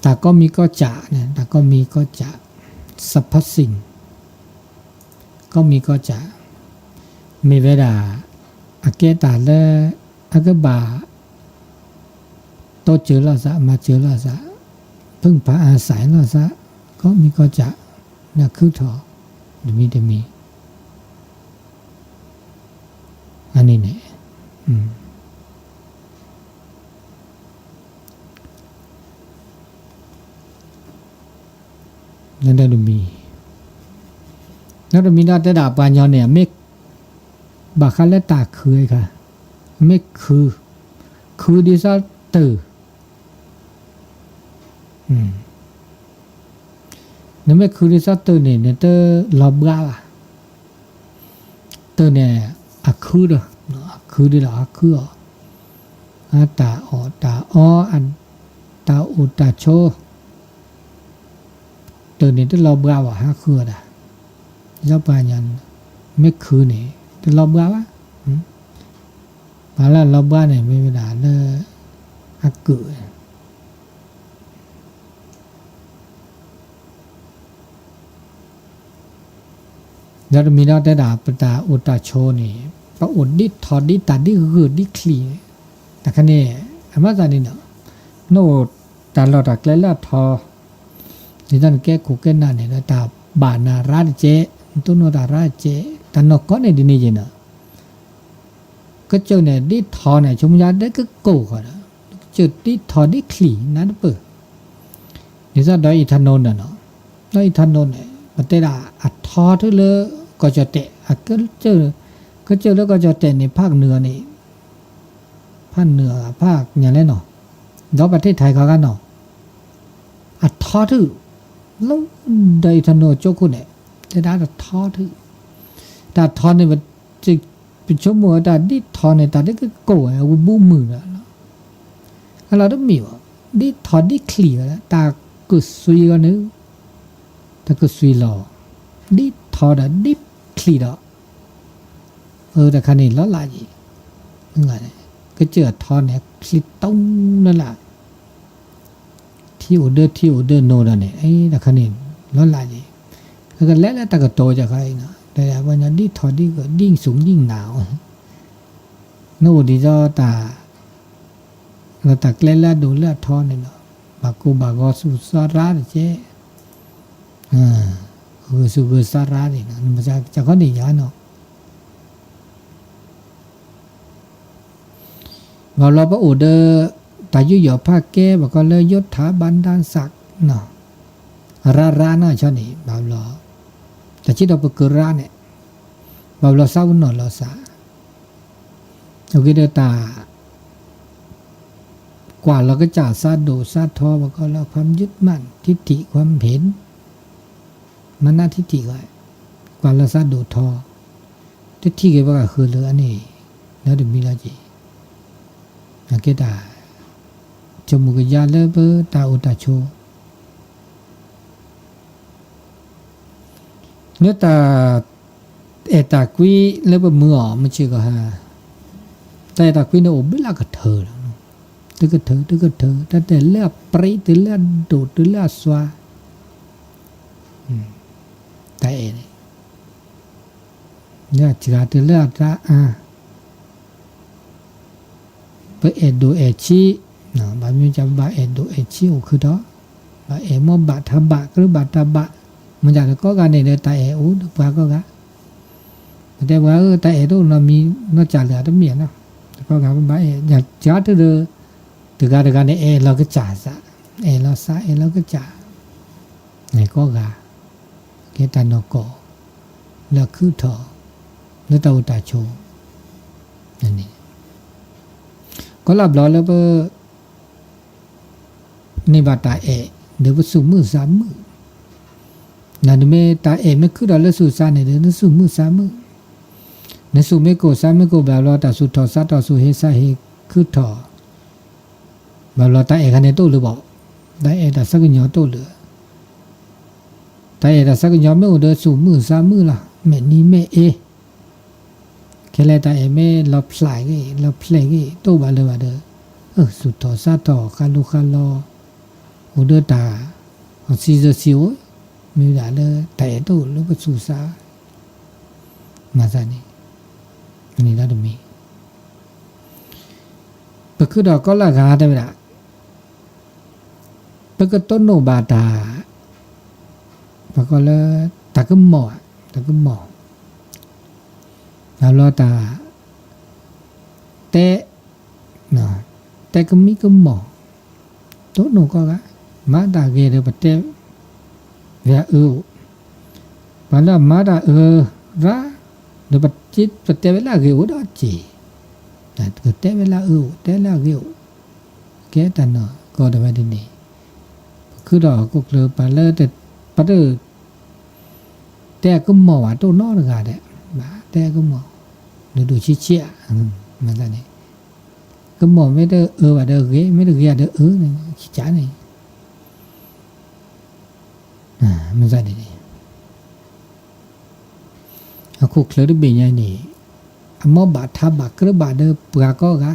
တၢ်ကီမံၤကီၢ်စၢ် တၢ်ကီမံၤကီၢ်စၢ် surpassing ကီမံၤကီၢ်စၢ် မ့ၢ်ဝဲဒၣ် အကဲတၢ်လၢ အကဘၣ် တီစၢၤလိာ်သး မၤစၢၤလိာ်သး ဖုၣ်ဖးအါစဲလိာ်သး ကီမံၤကီၢ်စၢ် နၢ်ခုၣ်ထီၣ် တမံၤတမံၤ အန့ၣ်န့ၣ် နီတမံၤ နီတမံၤဒီးတဲဒၣ်ပှၤညီန့ၣ် မ့ၢ် ဘၣ်ဃးလၢတၢ်ခုၣ်အခါ မ့ၢ်ခုၣ် ခုၣ်ဒ်သိးတၢ် နမ့ၢ်ခုၣ်ဒ်သိးတၢ်န့ၣ် နတလီၤဘှါဘၣ် တၢ်န့ၣ် အခုဒီး အခုဒ်လီၤ အခုအီၤ အတၢ်အီၣ်တၢ်အီ အ တၢ်အိၣ်တၢ်ဆိး တၢ်န့ၣ်တလီၤဘှါဘၣ် ဟးဃုအီၤဒၣ်, ဒ်သိးပှၤကညီန့ၣ် မ့ၢ်ခုန့ၣ် တလီၤဘှါဘၣ်, ပှၤလၢအလီၤဘှါန့ၣ် မ့ၢ်ဝဲဒၣ်လၢ အကုၢ် ဒီးတမံၤဒီးတဲဒၣ် ပတၢ်အိၣ်တၢ်ဆိးန့ၣ် ပအိၣ်ဒ်ထီဒ်တၢ်ဒ်ဂၢၢ်ဒ်ချံး, တၢ်ခါန့ၣ် အမၤသးန့ၣ်ဒီး နအိၣ်တၢ်လီၢ်တၢ်ကျဲလၢအထီ, ဒ်သိးနကဲခိၣ်ကဲနၢ်န့ၣ်ဒီး တၢ်ဘၣ်နၤရါတကဲး, နတိၢ်နီၣ်တၢ်ရါတကဲး, တၢ်နီၢ်ကီၢ်န့ၣ်ဒ်န့ၣ်ယဲနီၤ ကစၢၢ်န့ၣ် ဒ်ထီန့ၣ် ဆိကမိၣ်ယါဒဲကကိၢ်ဃီဒီး ကစၢၢ်ဒ်ထီဒ်ချံးနၢ်တပၢၢ်, ဒ်သိးဒီး ethanol န့ၣ်နီၤ, ဒီး ethanol န့ၣ် ပတဲဒၣ်အထီထုလၢကီၢ်ကၠီၣ်တဲာ်, ကစၢၢ်လၢကီၢ်ကၠီၣ်တဲာ်န့ၣ် ဖးနုာ်အီၤန့ၣ် ဖးနုာ်အီၤ ဖးညါလဲၣ်နီၤ, ဒီးပှၤထံၣ်ထံခီဂၤနီၤ အထီထု လၢဒီး ethanol ကၠိခိၣ်န့ၣ် တဲဒၣ်တထီထု, တၢ်ထီန့ၣ် ပဆိကမိၣ်ဝဲတၢ်ဒ်ထီန့ၣ် တၢ်ဒ်ကကိၢ်ဝဲ အဝံဘူမုၢ်ဒီးလီၤ, အလီၤတမ့ၢ်ဘၣ်, ဒ်ထီဒ်ချံးဝဲ တၢ်ကစွံအီၤန့ၣ် တၢ်ကစွံလီၤ, ဒ်ထီဒီးဒ်ချံးဒီး အတခါန့ၣ်လီၤလးယံၤ, ကစၢၢ်အထီန့ၣ် ချံးတုံလၢလၢ် ထံအိၣ်ဒၢထံအိၣ်ဒၢနိဒီးန့ၣ် တခါန့ၣ် လီၤလးယံၤ, ကကလဲၤလၢတၢ်ကတိၤယခါအံၤနီၤ, ပှၤညီဒ်ထီဒ်ဂၢၢ် ဒ်စူၣ်ဒ်နၢ်အီၤ, နအိၣ်ဒ်သိးတၢ် လၢတၢ်ကျဲလၢအဒိၣ်လၢအထီန့ၣ်ဒီး ဘၣ်ကိၢ်ဘၣ်ဂီၤဆူၣ်စါရါတကဲး, ဂုာ်ဆူၣ်ဂုာ်စါရါန့ၣ် နမ့ၢ်ကခီန့ၣ်ယါနီၤ, ဘၣ်ဘျီပအိၣ်ဒီး တၢ်ယူးယီၣ်ဖးကဲ ပှၤကီလၢယိထါဘၣ်ဒၣ်စးနီၤ, ရါရါနီၤ ဆီန့ၣ် ဘၣ်ဘျီ တၢ်ဆံးထီၣ်ပကရါန့ၣ် ဘၣ်ဘျီစးဝဲနီၢ်လီၤစး အဂ့ၢ်ဒီးတၢ် ကွၢ်လီၤကစၢ်စးဒိၣ်စးထီ ပှၤကီလၢ ความยึดมั่น ทิฏฐิ ความเห็น မနၤထိၣ်ထံၣ်ဂီၢ်, ကွၢ်လီၤစးဒိၣ်ထီ, တထံၣ်က့ၤပှၤဂၤဃုာ်လၢအန့ၣ် လၢတမံၤလီၤက့ၤ, အကဲတၢ် ဆိကမိၣ်ကယါလၢပတၢ်အိၣ်တၢ်ဆိး လၢတၢ်အဲၣ်တၢ်ကွံလၢပမုာ်အီၤ မုၢ်ဆ့ၣ်ကီၢ်ဟါ, တၢ်အဲၣ်တၢ်ကွံန့ၣ်အိၣ်ဘှံးလၢကထၢလီၤ, တကထၢ တကထၢ တၢ်တဲလၢအပြံ တုၤလၢအဒိၣ် တုၤလၢအစွါ, တၢ်အဲၣ်န့ၣ် လၢအစှၤတုၤလၢအတၢ်အါ ပအဲၣ်ဒိၣ်အဲၣ်ဆံး, ဘၣ်မနုၤပဘၣ်အဲၣ်ဒိၣ်အဲၣ်ဆံးအိၣ်ခုၣ်ထီၣ်, ဘၣ်အဲၣ်မိၢ်ဘၣ်ထးဘၣ် ကရၢဘၣ်တၢ်ဘၣ်, မ့ၢ်ဒၣ်လၢကိးဂၤန့ၣ်ဒီး တၢ်အဲၣ်အိၣ်ဒီးပှၤကိးဂၤ, ပတဲပှၤဧၢ တၢ်အဲၣ်တအိၣ်နီတမံၤနီတစၢ်လၢၤတမ့ၢ်နီၤ, ကိးဂၤပဘၣ်အဲၣ် ယစှၤတုၤဒီး တဂၤတဂၤန့ၣ် အဲၣ်လီၤကစၢ်စး, အဲၣ်လီၤစး အဲၣ်လီၤကစၢ်, န့ၣ်ကိးဂၤ ကဲတၢ်နီၢ်ကီၢ် လၢအခုၣ်ထီၣ် လၢတၢ်အိၣ်တၢ်ဆိးန့ၣ်, ကီလၢဘျီလၢပ န့ၢ်ဘၣ်တၢ်အဲၣ် ဒီးပသူၣ်မုာ်သးမုာ်, နမ့ၢ်တၢ်အဲၣ်မ့ၢ်ခုၣ်ထီၣ်လၢသူၣ်စါန့ၣ်ဒီး နသူၣ်မုာ်သးမုာ်, နသူၣ်မ့ၢ်ကိၢ်သးမ့ၢ်ကိၢ်ဘၣ်ဘျီ တၢ်သူၣ်ထီၣ်သးထီၣ် သူၣ်ဟ့သးဟ့ခုၣ်ထီၣ် ဘၣ်ဘျီတၢ်အဲၣ်ခါန့ၣ်တအိၣ်လၢၤဘၣ်, တၢ်အဲၣ်တၢ်ဆၢကညီၤတအိၣ်လၢၤ, တၢ်အဲၣ်တၢ်ဆၢကညီၤမ့ၢ်အိၣ်ဒီးသူၣ်မုာ်သးမုာ်လီၤ, မဲာ်နံၤမဲာ်အ့ ခဲလၢာ်တၢ်အဲၣ်မ့ၢ်လီၤဖျးဂ့ၤ လီၤဖျဲးဂ့ၤ တအိၣ်ဘၣ်လၢၤဘၣ်ဒီး သူၣ်ထီၣ်သးထီၣ် ဃးလိဃးလီၤ အိၣ်ဒီးတၢ် အီစံစၢစံအိၣ်, မ့ၢ်ဝဲဒၣ်လၢတၢ်အဲၣ်တအိၣ်လၢပသူၣ်စါ မၤသးန့ၣ်, န့ၣ်လီၤတမံၤ ပခုၣ်ဒီးကီလၢဂၤတဲဝဲဒၣ် ပကတိၢ်နီၣ်ဘၣ်တၢ် ပှၤကီလၢ တၢ်ကမီၤ, တၢ်ကမီၤ, ဘၣ်ဘျီတၢ် တဲ တဲကမံကမီၤ, တိၢ်နီၣ်ကီဂၤ, မၤတၢ်ဂ့ၤဒီးပတဲ ဝဲအၢအိၣ်, ပှၤလၢအမၤတၢ်အၢရၢ ဒီးပတဲဝဲလၢအဂ့ၤအိၣ်ဒီးစ့ၢ်, တဲဝဲလၢအၢအိၣ် တဲလၢအဂ့ၤအိၣ်, ကဲတၢ်နီၢ်ကီၢ်တဝဲဒ်န့ၣ်, ပခုၣ်ဒီးဟီၣ်ခိၣ်ချၢ ပှၤလၢ ပတ တဲအကမီၤဘၣ်တအိၣ်နီတဂၤဒီး, ဘၣ်တဲအကမီၤ, ဒိၣ်ဒိၣ်ဆံးဆံးဧါ, မၤသးန့ၣ်, ကမီၤမ့ၢ်တအၢဘၣ်ဒီးဂ့ၤ, မ့ၢ်တဂ့ၤဘၣ်ဒီးအၢ, ခံကန့ၣ်, မ့ၢ်န့ၣ်, အခိၣ်ချၢတဘ့ၣ်ညါန့ၣ်, အမိၢ်ဘၣ်ထါဘၣ်ကြၢးဘၣ်ဒီးပှၤကိးဂၤ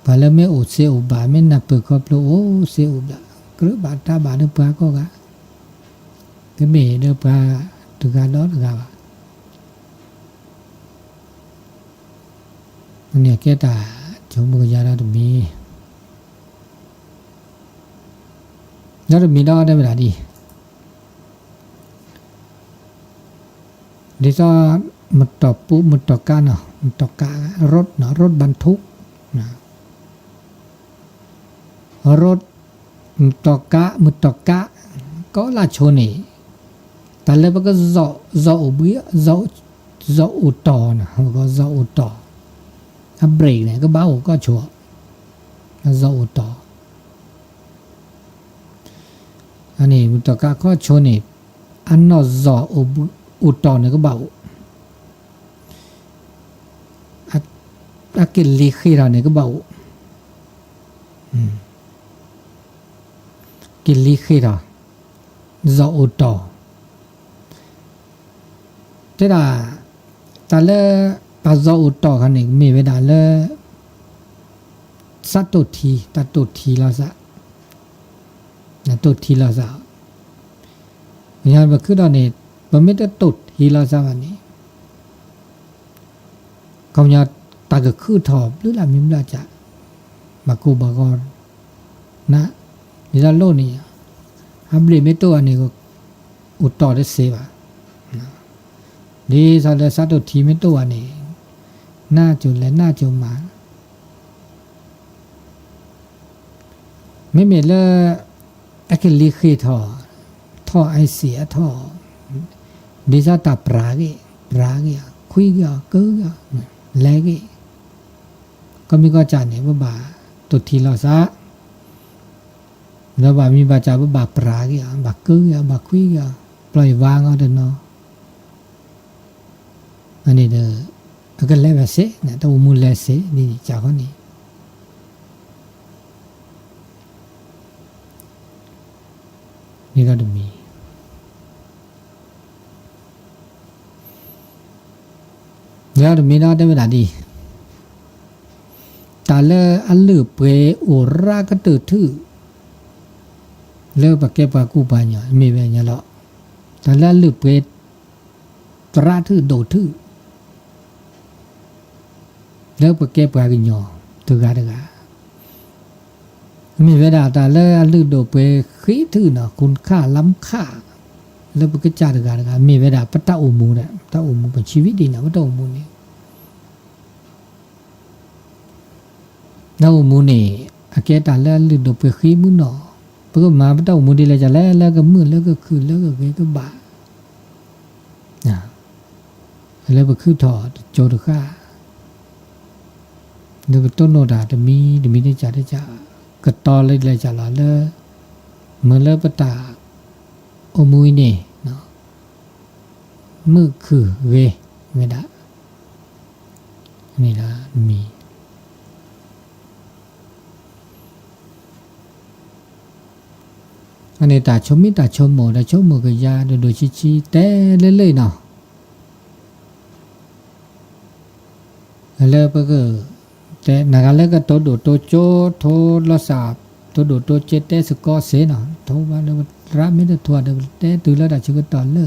ပှၤလၢမ့ၢ်အိၣ်စ့အိၣ်ဘၣ် မ့ၢ်နၢ်ပၢၢ်ခီဖျိအိၣ်စ့အိၣ်ဘၣ် ကြၢးဘၣ်တၢ်ဘၣ်ဒီးပှၤကိးဂၤ, တမ့ၢ်ဒီးပှၤတဂၤဒီးတဂၤဘၣ်. န့ၣ်ကဲတၢ်ဆိကမိၣ်ကယၤဒီးတမံၤ, ဒီးတမံၤဒီးတဲဝဲဒၣ်ဒ် ဒ်သိး မတီၢ်ပူ မတီၢ်ကးနီၤ မတီၢ်ကး ရူတ်နီၤ ရူတ်ဘၣ်ထူၣ် ရူတ် မတီၢ်ကး မတီၢ်ကး ကိးလၢ်ဆိန့ၣ် တၢ်လၢပက ဇီၣ်အိၣ်ဘှံး ဇီၣ်အိၣ်တီၢ်နီၤ ပက ဇီၣ်အိၣ်တီၢ် အ brake န့ၣ် ကဘၣ်အိၣ်ကီၢ်ဆိ အ ဇီၣ်အိၣ်တီၢ် အန့ၣ် မတီၢ်ကးကီၢ်ဆိန့ၣ် အနီၢ် ဇီၣ်အိၣ်တီၢ်န့ၣ်ကဘၣ်အိၣ် အကလံၤဃ့ၢ်ထီၣ်န့ၣ်ကဘၣ်အိၣ် ကလံၤဃ့ၢ်ထီၣ် ဇီၣ်အိၣ်တီၢ် တဲဒၣ် တၢ်လၢ ပှၤ ဇီၣ်အိၣ်တီၢ်ခါန့ၣ် မ့ၢ်ဝဲဒၣ်လၢ စးတိၢ်ထံ တၢ်တိၢ်ထံလီၤစး တိၢ်ထံလီၤစး ပညီပခုၣ်ထီၣ်န့ၣ် ပမ့ၢ်တတိၢ်ထံလီၤစးဘၣ်န့ၣ် ခီပညီ တၢ်ကခုၣ်ထီၣ်ဘျုးလၢမံဘျုးစး ဘၣ်ကိၢ်ဘၣ်ဂီၤ န ဒ်သိးလိၣ်န့ၣ် အ brake မ့ၢ်တိၢ်ဘၣ်န့ၣ် အိၣ်တီၢ်တသ့ဘၣ် ဒ်သိးလၢစးတိၢ်ထံမ့ၢ်တိၢ်ဘၣ်န့ၣ် နၢ်ကၠိၤလဲၤနၢ်ကၠိၤမး မ့မ့ၢ်လၢ အကလံၤဃ့ၢ်ထီၣ် ထီၣ် အစ့ အထီၣ် ဒ်သိးတၢ်ပြးဂ့ၢ် ပြးဂ့ၢ် ခွံဂ့ၢ် ကၢဂ့ၢ် လဲၤဂ့ၢ် ကီၢ်မံကီၢ်စးန့ၣ် ပဘၣ်တိၢ်ထံလီၤစး ဒီးဘၣ်မံဘၣ်စး ပဘၣ်ပြးဂ့ၢ် ဘၣ်ကၢဂ့ၢ် ဘၣ်ခွံဂ့ၢ် ပျီယဝါငီတနီၤ အန့ၣ်ဒီး အကလဲၤဝဲစ့ၢ် တၢ်အိၣ်မူလဲၤစ့ၢ် ဒ်န့ၣ်စးဃီန့ၣ် န့ၣ်ဒီးတမံၤ ဒီးတမံၤဒီးတဲဝဲဒၣ်ဒ် တၢ်လၢအလုၢ်ပှ့ၤအိၣ်ရၣ်ကတၢၢ်ထူၣ် လၢပကဲပှၤကူပှၤကညီ မ့ၢ်ဝဲညါလီၤ. တၢ်လၢအလုၢ်ပှ့ၤ သရၣ်ထူၣ်ဒိၣ်ထူၣ် လၢပကဲပှၤကညီတဂၤတဂၤ မ့ၢ်ဝဲဒၣ်တၢ်လၢအလုၢ်ဒိၣ်ပှ့ၤဃံထူၣ်နီၤ คุณค่าล้ำค่า လၢပကစၢ်တဂၤတဂၤ မ့ၢ်ဝဲဒၣ်ပတၢ်အိၣ်မူဒီး ပတၢ်အိၣ်မူ ပ ชีวิต ဒ်န့ၣ် ပတၢ်အိၣ်မူန့ၣ် တၢ်အိၣ်မူန့ၣ် အကဲတၢ်လၢအလုၢ်ဒိၣ်ပှ့ၤဃံမုၢ်နီၤ ပကမၤပတၢ်အိၣ်မူဒ်လဲၣ်ဒ်လဲၣ် လၢကမုာ်လၢကခုၣ်လၢကဂ့ၤကဘၣ် လၢပခုၣ်ထီၣ်တကၠိတဃၣ် လၢပတိၢ်နီၣ်တၢ်တမံၤတမံၤတကးတကး ကတီၤလၢလဲၤကးလီၤလၢ မ့ၢ်လၢပတၢ်အိၣ်မူအံၤန့ၣ် မုာ်ခုၣ်ဂ့ၤဝဲဒၣ် မံၤ အန့ၣ်တၢ်ဆိမိၣ်တၢ်ဆိကမိၣ် တၢ်ဆိကမိၣ်ကယၤဒိၣ်ဒိၣ်ဆံးဆံး တဲလၢလၢနီၤ လၢပက တဲနၤဂၤလၢကတိၤဒိၣ်တိၤကၠိ ထိလီၤစၢ် တိၤဒိၣ်တိၤကၠိ တဲစ့ၢ်ကီးစ့ၢ်နီၤ ထိဘၣ်လၢပသရၣ်မ့ၢ်တထိဒီး ပတဲတုၤလၢတၢ်ဆၢကတီၢ်လၢ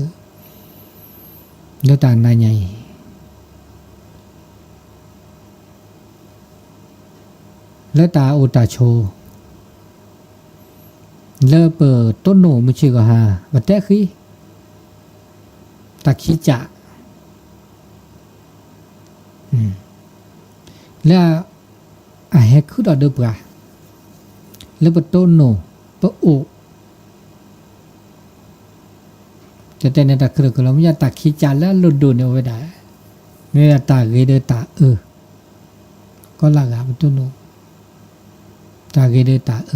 လၢတၢ်နၤညါအံၤ လၢတၢ်အိၣ်တၢ်ဆိး လၢပတိၢ်နီၣ်မုၢ်ဆ့ၣ်ဂီၤဟါ ပတဲဃံ တၢ်ခံကး လၢအဟဲခုၣ်ဒီးဒၢပှၤ လၢပတိၢ်နီၣ် ပအိၣ် တဲတဲန့ၣ်တၢ်ခုၣ်ဒီးကလီၤ မ့ၢ်ယတၢ်ခံကးလၢအလိၣ်ဒိၣ်န့ၣ်အိၣ်ဝဲဒၣ် မ့ၢ်ဝဲဒၣ်တၢ်ဂ့ၤဒီးတၢ်အၢ ကီလၢ်ဂၤပတိၢ်နီၣ် တၢ်ဂ့ၤဒီးတၢ်အၢ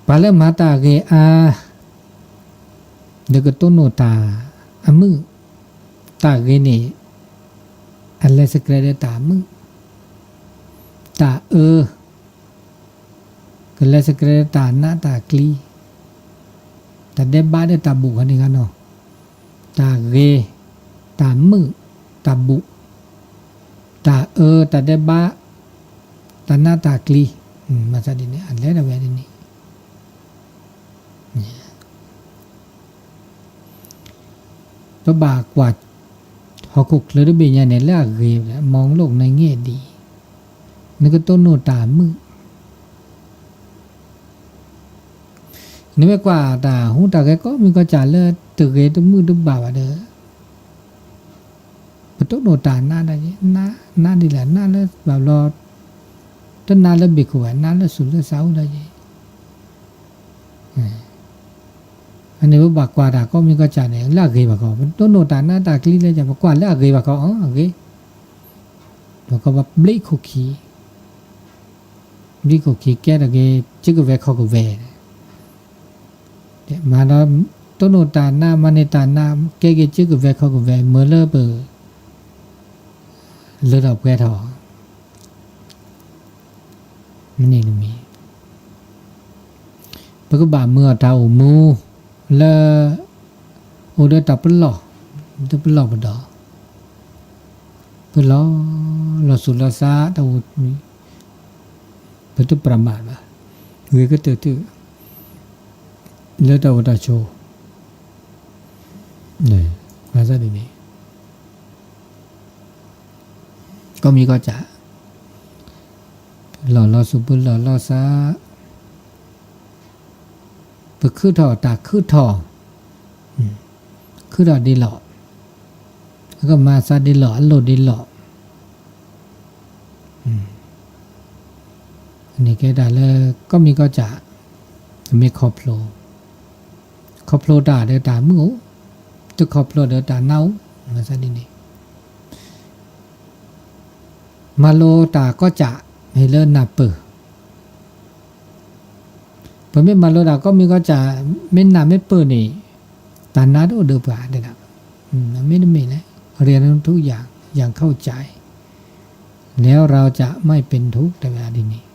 ပှၤလၢမၤတၢ်ဂ့ၤအါ ဒီးကတိၢ်နီၣ်တၢ်အမုာ်, တၢ်ဂ့ၤန့ၣ် အလဲၤစကြဲးဒီးတၢ်အမုာ်, တၢ်အၢ ကလဲၤစကြဲးဒီးတၢ်နးတၢ်ကျံ, တၢ်ဒဲးဘးဒီးတၢ်ဘူၣ်ခီန့ၣ်ဂနီၤ, တၢ်ဂ့ၤ, တၢ်မုာ်, တၢ်ဘူၣ်, တၢ်အၢ တၢ်ဒဲးဘး, တၢ်နးတၢ်ကျံ, မၤသးဒ်န့ၣ် အလဲၤဒၣ်ဝဲဒ်န့ၣ် ပဘၣ်ကွၢ် ဟီၣ်ခိၣ်ချၢတဘ့ၣ်ညါန့ၣ် လၢအဂ့ၤ မองโลกในแง่ดี, နကတိၢ်နီၣ်တၢ်မုာ်, နမ့ၢ်ကွၢ်တၢ်ဟူးတၢ်ဂဲၤကိးမံၤကိးကၢ်လၢတဂ့ၤတမုာ်တဘၣ်ဘၣ်ဒီး ပတိၢ်နီၣ်တၢ်နးဒၣ်ယဲ, နးဒ်လဲၣ် နးလၢဘၣ်ဘျီ, တနးလၢဘ့ၣ်ခိၣ်ဘၣ် နးလၢဆူၣ်လၢစးအိၣ်ဒၣ်ယဲ, အန့ၣ်ပဘၣ်ကွၢ်တၢ်ကိးမံၤကိးကၢ်န့ၣ် လၢအဂ့ၤဘၣ်ခီ, ပတိၢ်နီၣ်တၢ်နးတၢ်ကျံလၢကၢ် ပကွၢ်လၢအဂ့ၤဘၣ်ခီ အဂ့ၤ, ပကဘၣ်ဘျ့ခိၣ်ခံ, ဘျ့ခိၣ်ခံကဲထီၣ်က့ၤ စုကဝဲၤခီၣ်ကဝဲၤ မၤဒီး တိၢ်နီၣ်တၢ်နး မၤန့ၢ်တၢ်နး ကဲက့ၤစုကဝဲၤခီၣ်ကဝဲၤ မ့ၢ်လၢပ လၢထီၣ်ပှဲၤထီၣ်, မ့ၢ်န့ၣ်တမံၤ, ပကဘၣ်မုာ်အီၤတၢ်အိၣ်မူ လၢ အိၣ်ဒီးတၢ်ပလီၢ်, တပလီၢ်ပဒီး, ပလီၢ်, လီၤဆူၣ်လီၤစး တၢ်အိၣ်မူ ပတပြးမးဘၣ်, ဂ့ၤကတၢၢ်တၢၢ် လၢတၢ်အိၣ်တၢ်ဆိး, ဘၣ်ဆၣ်ဒ်န့ၣ် ကိးမံၤကိးကၢ်, ပလီၢ်လီၤဆူၣ် ပလီၢ်လီၤစး, ပခုၣ်ထီၣ်တၢ်ခုၣ်ထီၣ်, ခုၣ်ထီၣ်ဒ်လီၢ်, အကမၤသးဒ်လီၢ် အလိၣ်ဒ်လီၢ်, န့ၣ်ကဲတၢ်လၢ ကိးမံၤကိးကၢ်, မ့ၢ်ခီဖျိ, ခီဖျိတၢ်ဒီးတၢ်မုာ်အိၣ်, တခီဖျိဒီးတၢ်နးအိၣ်, မၤသးဒ်န့ၣ် မၤလိတၢ်ကိးကၢ် မ့ၢ်လၢနၢ်ပၢၢ်, ပမ့ၢ်မၤလိတၢ်ကိးမံၤကိးကၢ် မ့ၢ်နၢ်မ့ၢ်ပၢၢ်န့ၣ် တၢ်နးတအိၣ်ဒီးပှၤဒၣ်, မ့တမ့ၢ်လဲၣ် เรียนรู้ทุกอย่างอย่างเข้าใจ แล้วเราจะไม่เป็นทุกข์ တဲဝဲဒ်န့ၣ်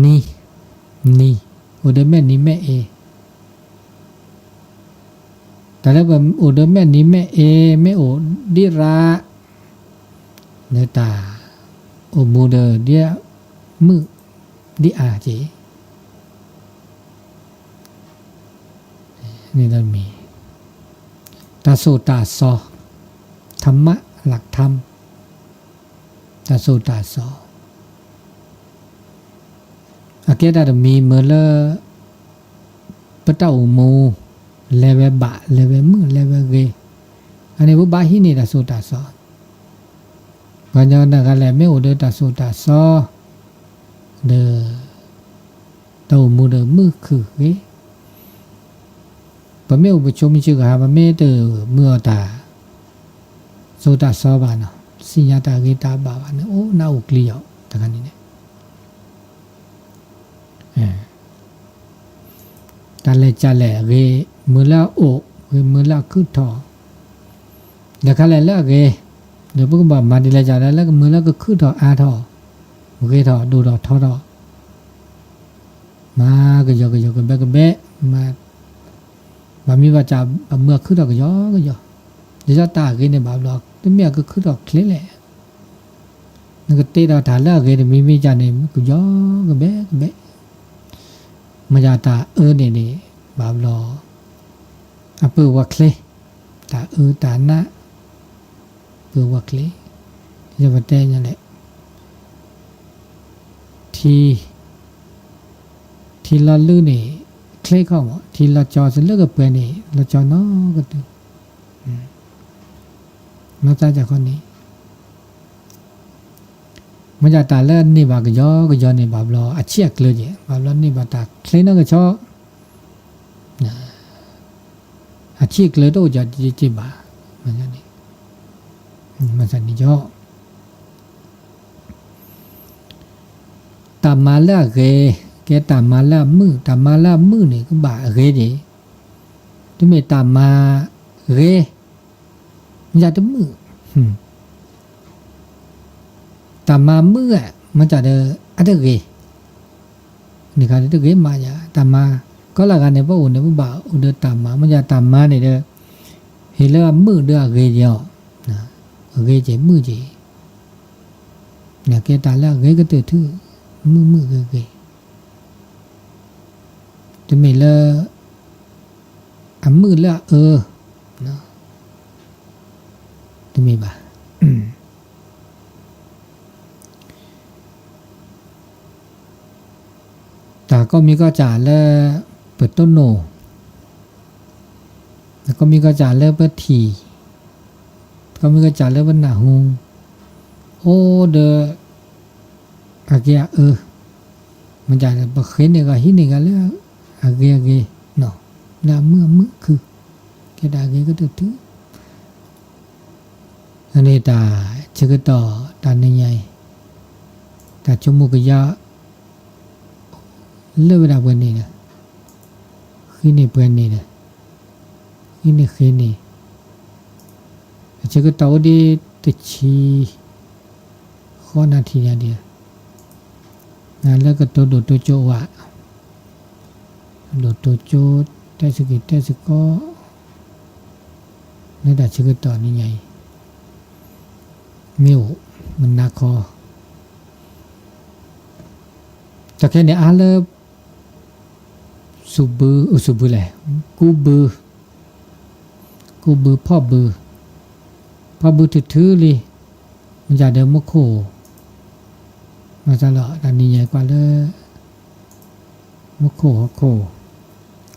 နံၤ, နံၤ, အိၣ်ဒီးမဲာ်နံၤမဲာ်အ့, တၢ်လၢပအိၣ်ဒီးမဲာ်နံၤမဲာ်အ့ မ့ၢ်အိၣ်ဒံးရၣ် လၢတၢ်အိၣ်မူဒီးဒ်မုာ်ဒ်အါက့ၤ န့ၣ်ဒီးမံၤ တၢ်သိၣ်တၢ်စီ ထမ်မ လၢ်ထမ် တၢ်သိၣ်တၢ်စီ အကဲတၢ်တမံၤမ့ၢ်လၢ ပတၢ်အိၣ်မူ လဲၤဝဲဘၣ် လဲၤဝဲမုာ် လဲၤဝဲဂ့ၤ အန့ၣ်ပဘၣ်ဟံးန့ၢ်တၢ်သိၣ်တၢ်စီ ပှၤကညီတဂၤလဲၣ် မ့ၢ်အိၣ်ဒီးတၢ်သိၣ်တၢ်စီ ဒီး တၢ်အိၣ်မူဒီးမုာ်ခုၣ်ဂ့ၤ ပမ့ၢ်အိၣ်ပဆိးမုၢ်ဆ့ၣ်ကဟါ ပမ့ၢ်တမုာ်အီၤတၢ် သိၣ်တၢ်စီဘၣ်နီၤ သ့ၣ်ညါတၢ်ဂ့ၤတၢ်ဘၣ်ဘၣ်န့ၣ် အိၣ်နၢ်အိၣ်ကျံယီၤ တခါန့ၣ်န့ၣ် တၢ်လဲၤကၢ်လဲၣ်ဂ့ၤ မုာ်လၢအအိၣ် ဂ့ၤမုာ်လၢအခုၣ်ထီၣ် ဒီးခါလဲၣ်လၢအဂ့ၤ ဒီးပကဘၣ်မၤဒ်လဲၣ်ကၢ်လဲၣ် လၢကမုာ်လၢကခုၣ်ထီၣ်အါထီၣ် ဂ့ၤထီၣ်ဒိၣ်ထီၣ်ထီထီၣ် မၤကယီကယီကဘဲကဘဲ မၤ ဘၣ်မံဘၣ်ကၢ် ဘၣ်မုာ်အခုၣ်ထီၣ်ကယီကယီ ဒ်သိးတၢ်အဂ့ၤန့ၣ်ဘၣ်ဘျီ တမ့ၢ်အကခုၣ်ထီၣ်ချ့လဲၣ် နကတ့ထီၣ်တၢ်လၢအဂ့ၤတမံၤမံၤကၢ်န့ၣ် ကယီကဘဲကဘဲ မ့ၢ်ယတၢ်အၢန့ၣ်န့ၣ် ဘၣ်ဘျီ အပၢၢ်ဝဲချ့ တၢ်အၢတၢ်နး ပၢၢ်ဝဲချ့ ယပတဲညါလဲၣ် ထံ ထံလီၤလုၢ်န့ၣ် ချ့ခီမး ထံလီၤကၠီသလၢကပှဲၤန့ၣ် လီၤကၠီနီကတုၤ မၤသးကၢ်ခီန့ၣ် မ့ၢ်ယတၢ်လၢန့ၢ်ဘၣ်ကယီကယီန့ၣ် ဘၣ်ဘျီအဆံၣ်အကျၢၤက့ၤ ဘၣ်ဘျီန့ၢ်ဘၣ်တၢ်ချ့နီကဆီ အဆံၣ်အကျၢၤတအိၣ်ကၠီက့ၤဘၣ် မၤသးန့ၣ်ကီ တၢ်မၤလၢအဂ့ၤ ကဲတၢ်မၤလၢအမုာ်, တၢ်မၤလၢအမုာ်န့ၣ် ကဘၣ်အဂ့ၤဒံး, တမ့ၢ်တၢ်မၤဂ့ၤ, မ့ၢ်တမုာ်, တၢ်မၤမုာ်ဧါ, မ့ၢ်တၢ်ဒီး အတဂ့ၤ, န့ၣ်ခါတဂ့ၤမးယၤ, တၢ်မၤ ကီလၢဂၤန့ၣ် ပအိၣ်န့ၣ် ပဘၣ်အိၣ်ဒီးတၢ်မၤ, မ့ၢ်တၢ်မၤန့ၣ်ဒီး ဟ့ၣ်လၢအမုာ်ဒီးအဂ့ၤက့ၤအီၤ, အဂ့ၤက့ၤမုာ်က့ၤ ကဲတၢ်လၢအဂ့ၤကတၢၢ်ထူ, မုာ်မုာ်ဂ့ၤဂ့ၤ, တမ့ၢ်လၢ အမုာ်လၢအအၢ, တမ့ၢ်ဘၣ်. တၢ်ကိးမံၤကိးစၢ်လၢ ပတိၢ်နီၣ်, တၢ်ကိးမံၤကိးစၢ်လၢပထံၣ်, တၢ်ကိးမံၤကိးစၢ်လၢပနၢ်ဟူ, အိၣ်ဒီး အဂ့ၤအအၢ, မ့ၢ်တၢ်ပဃ့န့ၢ်ဂီၤဟံးန့ၢ်ဂီၤလၢ အဂ့ၤအဂ့ၤ, လၢအမုာ်အမုာ်ခု, ကဲတၢ်အဂ့ၤကတၢၢ်ထူ အန့ၣ်တၢ်ဆၢကတီၢ်တၢ်နံၤညါအံၤ, တၢ်ဆိကမိၣ်ကယါ လၢဝဲဒၣ်ပှဲၤန့ၣ်ဒီး, ဃံန့ၢ်ပှဲၤန့ၣ်ဒီး, ဃံန့ၢ်ဃ့န့ၣ်, အဆၢကတီၢ်အိၣ်ဒံးတဆံ ဃိးနၣ်ထံၣ်ညါဒံး, နလၢကတိၤဒိၣ်တိၤကၠိဝဲ, ဒိၣ်တိၤကၠိ တဲစက့ၤတဲစကီ လၢတၢ်ဆၢကတီၢ်နံၤညါအံၤ, မ့ၢ်အိၣ်မနၤခီ, တၢ်ခဲန့ၣ်အါလၢ စူၣ်ဘု, အိၣ်စူၣ်ဘုလဲၣ်, ကူဘု, ကူဘုဖီၣ်ဘု, ဖီၣ်ဘုထုးထုးလံ, မ့ၢ်တၢ်ဒီးမူခိၣ်, မၤသးလီၤ တၢ်နံၤညါကွၢ်လၢ မူခိၣ်ဟီၣ်ခိၣ်,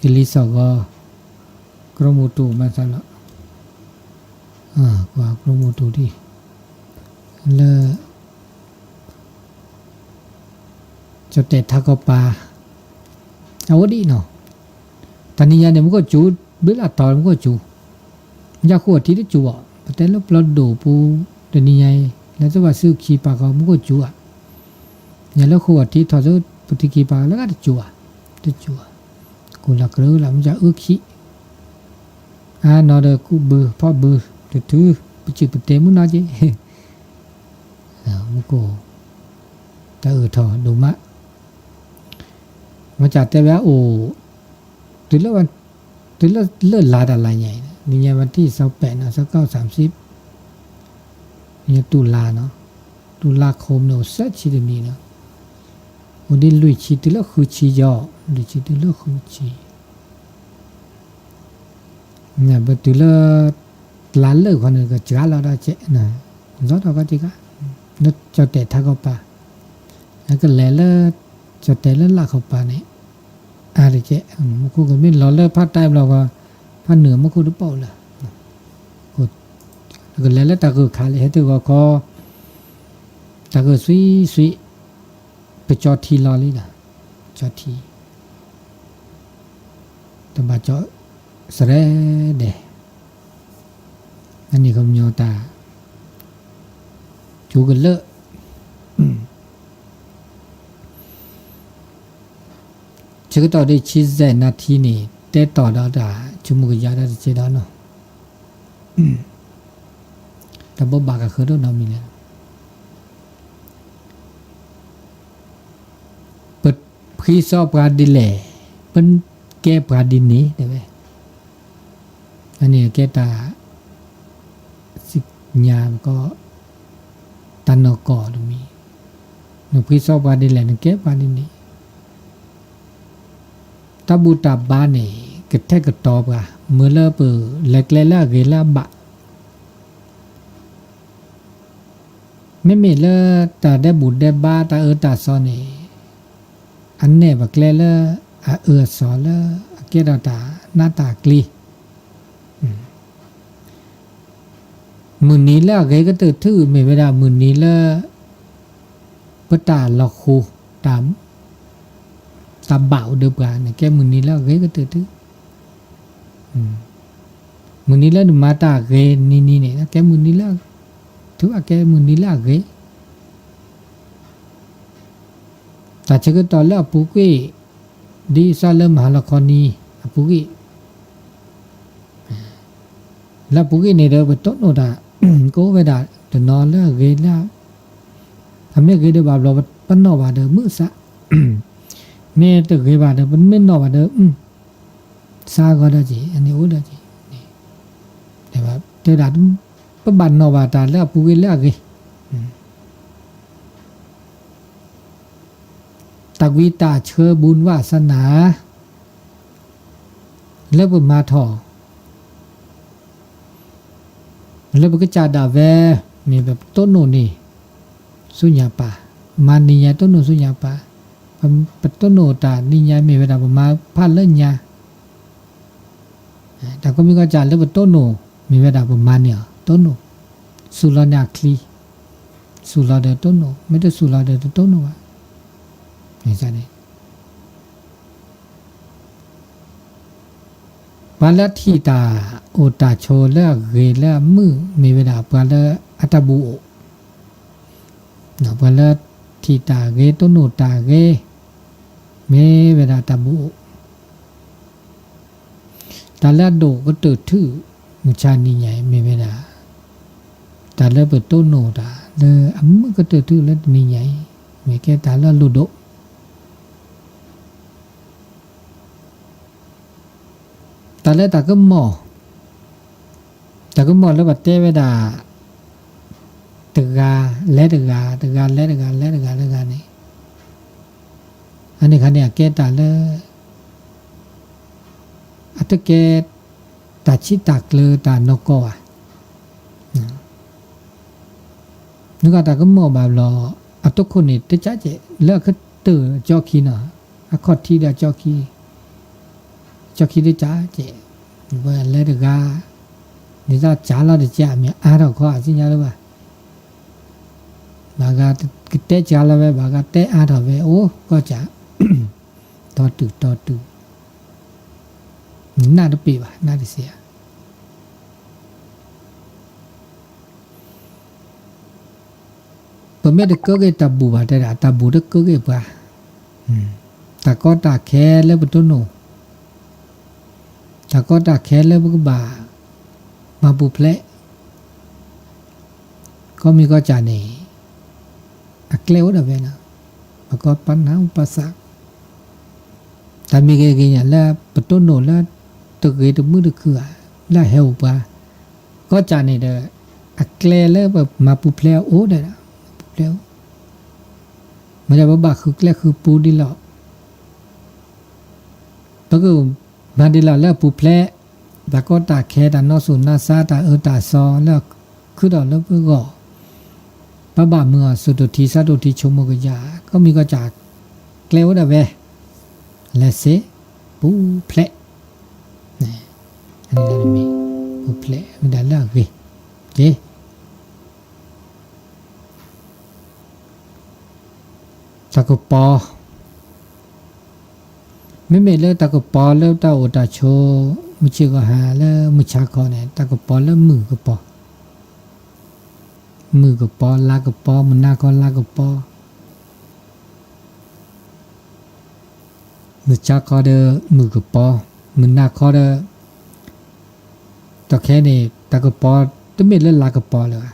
ကလံၤစိးဂီၤ, ကရၢမိၢ်တူၢ်မၤသးလီၤ, ကွၢ်ကရၢမိၢ်တူၢ်ဒံး, လၢ ကၠီၣ်တဲၣ်ထးကီၢ်ပၤ, အဝဲဒ်နီၤ, တၢ်နံၤညါန့ၣ် မူခိၣ်စူၤ, ဘျုးလၢထီၣ်မူခိၣ်စူၤ, ယဃိအထံတစူၤဘၣ်, ပတဲလၢပျီဒိၣ်ပူၤ တနံၤညါအံၤ လၢသုဘၣ်စုခံပာ်ဃီမူခိၣ်စူၤဧါ, ယလၢဃိအထံထီၣ်သု ပထံခံပာ်ဃီလၢဂၤတစူၤဧါ, တစူၤဧါ, ကိၣ်လၢကြၢးလၢမ့ၢ်အၢခံ အါနီၤဒီးကူးဘု ဖီၣ်ဘု တထု ပစုၢ်ပတဲမုၢ်နီၤက့ၤ, မူခိၣ် တၢ်အၢၣ်ထီၣ်ဒိၣ်မး, မ့ၢ်စ့ၢ်တဲဝဲအိၣ်, တုၤလၢ, တုၤလၢလါတၢ်လါညါအံၤ နံၤညါဝဲထံၣ်စီၤပဲာ်နီၤ စီၤကီၢ်စၢ်စံး, နံၤညါတူၢ်လါနီၤ, တူၢ်လါခိၣ်မ့ၢ်အိၣ်စဲးဆံတနံၤနီၤ, အိၣ်ဒ်လွံၢ်ဆံတုၤလၢဃုဆံယီၤ, လွံၢ်ဆံတုၤလၢဃုဆံ ပတုၤလၢ လါလၢၢ်ခီန့ၣ် ကစှၤလီၤဒီးကဲး, လီၤထီၣ်ကီက့ၤခါ, လၢကၠီၣ်တဲၣ်ထးကီၢ်ပၤ, ကလဲၤလၢ ကၠီၣ်တဲၣ်လၢလၢ်ကီၢ်ပၤန့ၣ်, အါတကဲး, မူခိၣ်ကမ့ၢ်လီၤလၢဖးတၢ်ဘျီဃီ, ဖးနုာ်မူခိၣ်တပိာ်လၢၤ, ကလဲၤလၢတၢ်ဂုၢ်ခါလံ ဟဲတုၤဂီၤခီ, တၢ်ဂုၢ်ဆွံဆွံ, ပကၠီထံလီၤလံဒီး, ကၠီထံ တဘၣ်ကၠီစရဲဒဲး, အန့ၣ်ခီပညီတၢ် ကၠိကလၢာ်, ဆၢကတီၢ်ဒ်ဆံစဲးနၣ်ထံန့ၣ် တဲတီၢ်ဒီးတၢ်ဆိကမိၣ်ကယါဒီးတကဲဒီးနီၤ, တၢ်ဘိးဘၣ်ကဃၢၤဒိၣ်နီတမံၤလဲၣ် ပဖှံစီပှၤဒ်လဲၣ်, ပကဲပှၤဒ်န့ၣ် တဲဝဲ, အန့ၣ်ကဲတၢ် စံၣ်ညါကီး တၢ်နီၢ်ကီၢ်တမံၤ, နဖှံစီပှၤဒ်လဲၣ် နကဲပှၤဒ်န့ၣ်, တၢ်ဘူၣ်တၢ်ဘါန့ၣ် ကထဲကတီၤပှၤ မ့ၢ်လၢပလဲၤကျဲလၢအဂ့ၤလၢအဘၣ် မ့မ့ၢ်လၢတၢ်ဒဲးဘူၣ်ဒဲးဘါတၢ်အၢတၢ်သီန့ၣ်, အနဲၣ်ပကျဲလၢအအၢအသီလၢအကဲထီၣ်တၢ်နးတၢ်ကျံ, မုၢ်နံၤလၢအဂ့ၤကတၢၢ်ထူ မ့ၢ်ဝဲဒၣ်မုၢ်နံၤလၢ ပတၢ်လီၤဃိၤ တၢ် တၢ်ဘၣ်အိၣ်ဒီးပှၤန့ၣ် ကဲမုၢ်နံၤလၢအဂ့ၤကတၢၢ်ထူ, မုၢ်နံၤလၢနမၤတၢ်ဂ့ၤနံၤနံၤန့ၣ် ကဲမုၢ်နံၤလၢ ထူအကဲမုၢ်နံၤလၢအဂ့ၤ, တၢ်ဆၢကတီၢ်လၢအပူၤကွံာ်, ဒ်သိးလၢမဟါလီၤခီနံၤအပူၤကွံာ်, လၢအပူၤကွံာ်န့ၣ်ဒီး ပတိၢ်နီၣ်တၢ် ကအိၣ်ဝဲဒၣ်တနီၤလၢအဂ့ၤလၢ, အမ့ၢ်ဂ့ၤဒီးဘၣ်ဘျီ ပနီၣ်ဘၣ်ဒီးမုာ်စး, မ့ၢ်တဂ့ၤဘၣ်ဒီး ပမ့ၢ်နီၣ်ဘၣ်ဒီး စးဂီၤဒီးက့ၤ အန့ၣ်အိၣ်ဒီးက့ၤ, တဲဝဲဒၣ် ပဘၣ်နီၣ်ဘၣ်တၢ်လၢအပူၤကွံာ်လၢအဂ့ၤ တၢ်ကွံတၢ်ဆှၢ ဘူၣ်ဝးစနၤ လၢပမၤထီၣ် လၢပကစၢ်ဒၣ်ဝဲ မ့ၢ်ပတိၢ်နီၣ်န့ၣ် ဆူညါပၢ်, မၤနံၤညါတိၢ်နီၣ်ဆူညါပၢ်, ပတိၢ်နီၣ်တၢ်နံၤညါ မ့ၢ်ဝဲဒၣ်ပမၤဖးလၢညါ တၢ်ကိးမံၤကိးကၢ်လၢပတိၢ်နီၣ် မ့ၢ်ဝဲဒၣ်ပမၤန့ၢ်အီၤ တိၢ်နီၣ်, စူၢ်လီၤန့ၢ်အချံ, စူၢ်လီၤဒီးတိၢ်နီၣ်, မ့ၢ်တစူၢ်လီၤဒီးတတိၢ်နီၣ်ဘၣ်, န့ၣ် ပှၤလၢထံၣ်တၢ်အိၣ်တၢ်ဆိးလၢအဂ့ၤလၢအမုာ် မ့ၢ်ဝဲဒၣ်ပှၤလၢအတၢ်ဘူးအိၣ်, ပှၤလၢထံၣ်တၢ်ဂ့ၤ တိၢ်နီၣ်တၢ်ဂ့ၤ မ့ၢ်ဝဲဒၣ်တၢ်ဘူးအိၣ်, တၢ်လၢအဒိၣ်ကတၢၢ်ထူၣ် မုၢ်ဆါနံၤညါအံၤ မ့ၢ်ဝဲဒၣ် တၢ်လၢပတိၢ်နီၣ်တၢ်လၢအမုာ်ကတၢၢ်ထူၣ်လၢတနံၤညါအံၤ မ့ၢ်ကဲတၢ်လၢအလိၣ်ဒိၣ် တၢ်လၢတၢ်ကမီၣ်, တၢ်ကမီၣ်လၢပှၤတဲဝဲဒၣ် တဂၤလဲၤတဂၤ, တဂၤလဲၤတဂၤ, လဲၤတဂၤတဂၤန့ၣ်, အန့ၣ်ခါန့ၣ် အကဲတၢ်လၢ အတကဲ တၢ်ဆံးတၢ်ကျၢၤတၢ်နီၢ်ကီၢ်ဘၣ်. နကတၢ်ကမီၣ်ဘၣ်ဘျီ အတခိၣ်န့ၣ် တကးကဲး လၢအကတၢၢ်ကၠီခံနီၤ, အခီၣ်ထံးဒီးကၠီခံ, ကၠီခံတကးကဲး, လဲၤတဂၤ, ဒ်သိးကးလီၤတကး မ့ၢ်အါထီၣ်ခီအစံၣ်ညါလၢၤဘၣ်. ဘၣ်ဂၤကတဲကးလီၤဝဲ ဘၣ်ဂၤတဲအါထီၣ်ဝဲ အိၣ်ကီၢ်ကး, တီတုၤတီတုၤ, နးတပ့ၤဘၣ် နးတစဲးဧါ. ပမ့ၢ်တကၢက့ၤတၢ်ဘူၣ်ဘၣ်တဲဒၣ် တၢ်ဘူၣ်တကၢက့ၤပှၤ, တၢ်ကီတၢ်ခဲလၢပတိၢ်နီၣ်, တၢ်ကီတၢ်ခဲလၢပကဘၣ် မၤပူၤဖျဲး, ကီၢ်မံၤကီၢ်ကၢ်န့ၣ် အကျဲအိၣ်ဒၣ်ဝဲလီၤ. ပကီၢ်ပနၢ်ပသး တၢ်မ့ၢ်ဂ့ၤဂ့ၤညါလၢပတိၢ်နီၣ်လၢ တဂ့ၤတမုာ်တခုဧါ, လၢအဟဲအိၣ်ပှၤ, ကီၢ်ကၢ်န့ၣ်ဒီး အကျဲလၢပမၤပူၤဖျဲးအိၣ်ဒၣ်, ပူၤဖျဲးအိၣ်, မ့ၢ်ဒီးပဘၣ်ဃုကျဲဃုပူဒ်လီၤ. ပကမၤဒ်လီၤလၢအပူၤဖျဲး, တၢ်ကီတၢ်ခဲ တၢ်နီၢ်စိၤနီၢ်ဆါ တၢ်အၢတၢ်သီ လၢအခုၣ်ထီၣ်လၢပဂီၢ်, ပဘၣ်မုာ်အီၤ စိၤတိၢ်ထံ ဆၢတိၢ်ထံ ဆိကမိၣ်ကယၤ, ကီၢ်မံၤကီၢ်ကၢ် ကျဲအိၣ်ဒၣ်ဝဲ, လဲၤစ့, ပူၤဖျဲး, ပူၤဖျဲး မ့ၢ်ဒၣ်လၢအဂ့ၤ, က့ တၢ်ကပီၤ, မ့မ့ၢ်လၢတၢ်ကပီၤလၢတၢ်အိၣ်တၢ်ဆိး မုၢ်ဆ့ၣ်ဂီၤဟါလၢမုၢ်ဆါခီန့ၣ် တၢ်ကပီၤလၢမုၢ်ကပီၤ, မုၢ်ကပီၤ လါကပီၤ မုၢ်နၤခီလါကပီၤ မုၢ်ဆါခီဒီး မုၢ်ကပီၤ, မုၢ်နၤခီဒီး တၢ်ခဲန့ၣ် တၢ်ကပီၤတမ့ၢ်လၢလါကပီၤလၢၤဘၣ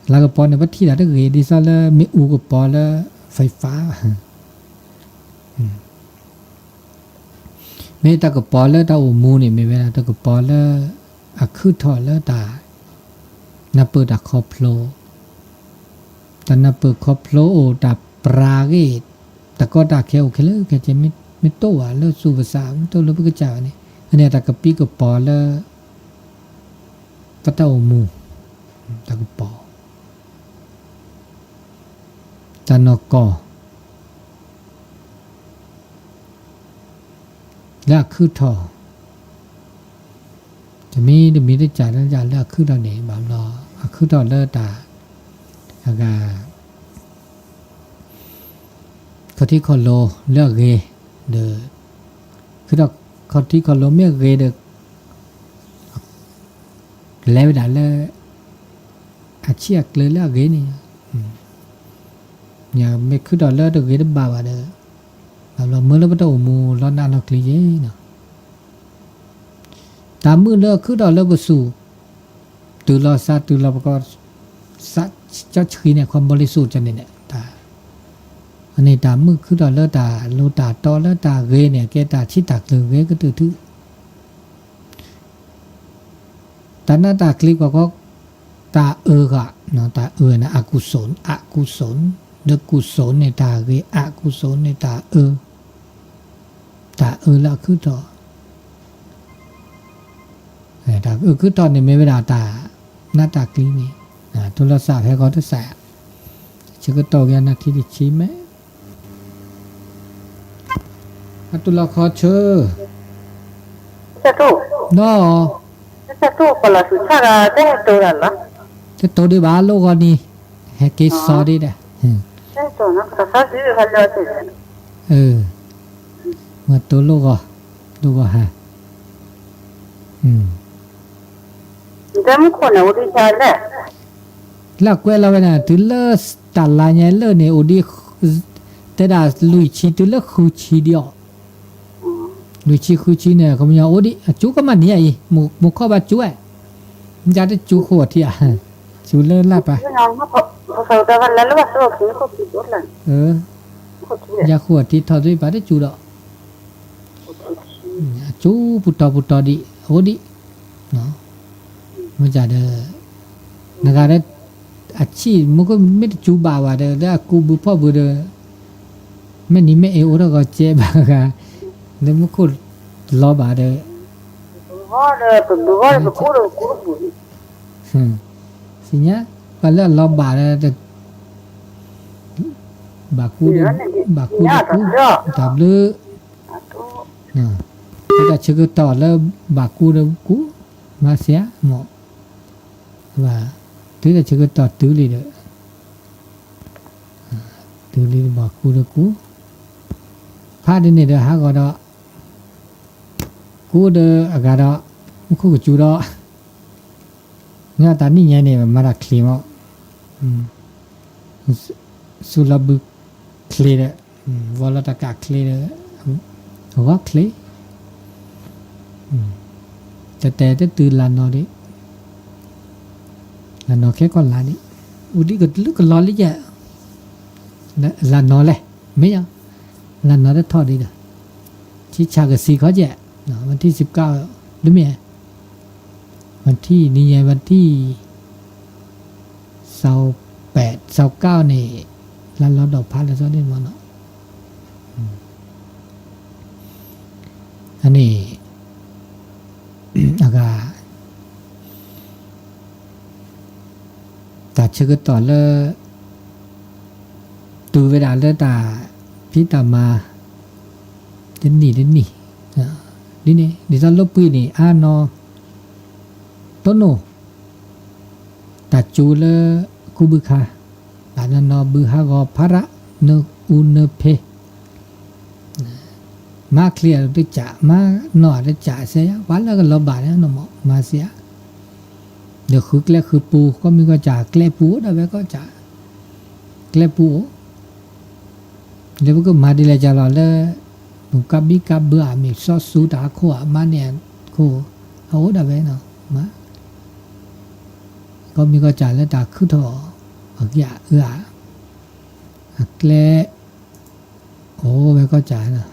်. လါကပီၤန့ၣ် ပထံၣ်တၢ်တဂ့ၤ ဒ်သိးလၢမ့ၣ်အူကပီၤလၢ ဖံးဖး မ့ၢ်တၢ်ကပီၤလၢတၢ်အိၣ်မူန့ၣ် မ့ၢ်ဝဲဒၣ်တၢ်ကပီၤလၢ အခုၣ်ထီၣ်လၢတၢ် နၢ်ပၢၢ်တၢ်ခီဖျိ, တၢ်နၢ်ပၢၢ်ခီဖျိအိၣ် တၢ်ပြးဂ့ၢ်, တၢ်ကီတၢ်ခဲအိၣ်ခဲလၢာ်ခဲဆ့ မ့ၢ်တိၢ်ဘၣ်လၢသူၣ်ပသး မ့ၢ်တိၢ်လၢပကစၢ်ဘၣ်န့ၣ် အန့ၣ်တၢ်ကပံၤကပီၤလၢ ပတၢ်အိၣ်မူ, တၢ်ကပီၤ တၢ်နီၢ်ကီၢ် လၢအခုၣ်ထီၣ်, တမံၤတမံၤတကးတကးလၢအခုၣ်ထီၣ်န့ၣ် ဘၣ်ဘျီ အခုၣ်ထီၣ်လၢတၢ် အဂၤ ခီၣ်ထံခီၣ်လိၤလၢအဂ့ၤ, ဒီး ခီၣ်ထံခီၣ်လိၤမ့ၢ်အဂ့ၤဒီး လဲၤဝဲဒၣ်လၢ အဆံးအကျၢၤလၢအဂ့ၤန့ၣ်, မ့ၢ်ခုၣ်ထီၣ်လၢတဂ့ၤတဘၣ်ဘၣ်ဒီး ဘၣ်ဘျီမၢလၢပတအိၣ်မူလီၤနးလီၤကျံၤယဲနီၤ. တၢ်မုၣ်လၢခုၣ်ထီၣ်လၢပစူၢ် တုၤလီၤစးတုၤလီၤပကီၢ် စးကၠီဆှံန့ၣ် ခီဘီလ့စိကန့ၣ်န့ၣ် တၢ် အန့ၣ်တၢ်မုၣ်ခုၣ်ထီၣ်လၢတၢ်လိၤတၢ်တီလၢတၢ်ဂ့ၤန့ၣ် ကဲတၢ်ထံၣ်တၢ်ကျၢၤဂ့ၤကတၢၢ်ထူၣ် တၢ်နးတၢ်ကျံၤကွၢ်ခီ တၢ်အၢဂၤ, တၢ်အၢန့ၣ် အကူစိၣ်, အကူစိၣ်, ဒီးကူစိၣ်န့ၣ်တၢ်ဂ့ၤ, အကူစိၣ်န့ၣ်တၢ်အၢ, တၢ်အၢလၢအခုၣ်ထီၣ်, တၢ်အၢခုၣ်ထီၣ်န့ၣ် မ့ၢ်ဝဲဒၣ်တၢ်နးတၢ်ကျံၤန့ၣ်, တိၢ်လီၤစးဖဲကီၢ်တစး, ဆၢကတီၢ်က့ၤနၢ်ထံတဆံမဲ အတူၢ်လီၤခီဆၢ, ဒီး, တတိၢ်ဒံးဘၣ်လိၣ်ဂီၤန့ၣ်, ဟဲက့ၤစီၤဒံးဒီး, မ့ၢ်တိၢ်လိၣ်ဂီၤ, လိၣ်ဂီၤဟါ, လၢအကွဲးလီၤဝဲန့ၣ် တုၤလၢတၢ်လါညါလၢန့ၣ် အိၣ်ဒံး တဲဒၣ်လွံၢ်ဆံတုၤလၢဃုဆံဒံးအီၤ, လွံၢ်ဆံဃုဆံန့ၣ် ကမညီအိၣ်ဒံး အစူကမၣ်န့ၣ်အံၤ, မိၢ်ခီၣ်ဘၣ်စူဧါ, မ့ၢ်တစူဃိအထံဧါ, စူလၢလၢ်ပၢ်, ယဃိအထံထီၣ်သ့ၣ်ပာ်တစူဒီး, အစူပူၤတီၤပူၤတီၤဒံး အိၣ်ဒံး, မ့ၢ်ဒီး, နဂၤဒီး, အဆံၣ်မူခိၣ်မ့ၢ်တစူဘၣ်ဘၣ်ဒီး လၢအကူဘုဖီၣ်ဘုဒီး, မ့ၢ်နံၤမ့ၢ်အ့ၣ်အိၣ်ထီၣ်ဂီၤကဲဘၣ်ဂၤ, လၢမူခိၣ်လီၤဘၣ်ဒီး, သ့ၣ်ညါ, ပှၤလၢအလီၤဘၣ်ဒီး, ဘၣ်ကူဒီး, ဘၣ်ကူဒီးကူ, တၢ်ဘျုး, တၢ်ဆၢကတီၢ်လၢဘၣ်ကူဒီးကူ, မၤစၢၤမး, ဘၣ်, တုၤတၢ်ဆၢကတီၢ်တုၤလံဒီး, တုၤလံဘၣ်ကူဒီးကူ, ဖးဒ်န့ၣ်ဒီးဟးဂီၤဒီး, ကူဒီးအဂၤဒီး, မူခိၣ်ကစူဒီး, မ့ၢ်တၢ်နံၣ်ညါန့ၣ် မၤတၢ်ချ့မး, စူၤလီၤဘုချ့ဒီး, ဝီလီၤတၢ်ကးချ့ဒီး, ဂီၤချ့, တတဲတတုၤလၢနီၤဒံး, လၢနီၤခဲကီၢ်လါဒံး, အိၣ်ဒံးကလုာ်ကလီၤလံယဲၢ်, လၢနီၤလဲၣ်, မ့ၢ်ယါ, လၢနီၤတထီၣ်ဒံးဒီး, ဆံဆၣ်ကစံခီယဲၢ်, ဝၣ်ထံၣ်စံးကၣ်, ဒ်မ့ၢ်, ဝၣ်ထံၣ်နံၤယဲၢ်ဝၣ်ထံၣ် စးပဲး စးကၣ်န့ၣ်, လၢလီၤဒီးဖးလၢစီဒ့ၣ်မနီၤ, အန့ၣ်, အဂၤ, တၢ်ဆၢကတီၢ်လၢ တုၤဝဲဒၣ်လၢတၢ်ဖံးတၢ်မၤ တနံၣ်တနံၣ်, ဒ်န့ၣ် ဒ်သိးလၢပှဲၤန့ၣ် အါနီၤ တိၢ်နီၣ် တၢ်စူၤလၢကူဘုခါ, ဘၣ်နနီၤဘုဟးဂီၤဖးရၣ် နအူနဖ့ မၤချ့အတကး မၤနီၣ်အတကးစဲယါ ပှၤလၢကလီၤဘၣ်န့ၣ်နီၤမး မၤစဲယါ, ဒီးဃုကျဲဃုပူၤ ကီၢ်မံၤကီၢ်စဲၣ် ကျဲပူၤအိၣ်ဒၣ်ဝဲကီၢ်စဲၣ်, ကျဲပူၤအိၣ်, လၢပကမၤဒ်လဲၣ်ကလီၤလၢ ပကဘံကဘုဧါ မ့ၢ်စီဆှံတၢ်အခိၣ်ဧါ မၤန့ၢ်အခိၣ်, အအိၣ်ဒၣ်ဝဲနီၤ, မၤ ကီၢ်မံၤကီၢ်စဲၣ်လၢတၢ်ခုၣ်ထီၣ်အဂ့ၢ်အအၢဧါ, အကျဲ အိၣ်ဝဲကီၢ်စဲၣ်,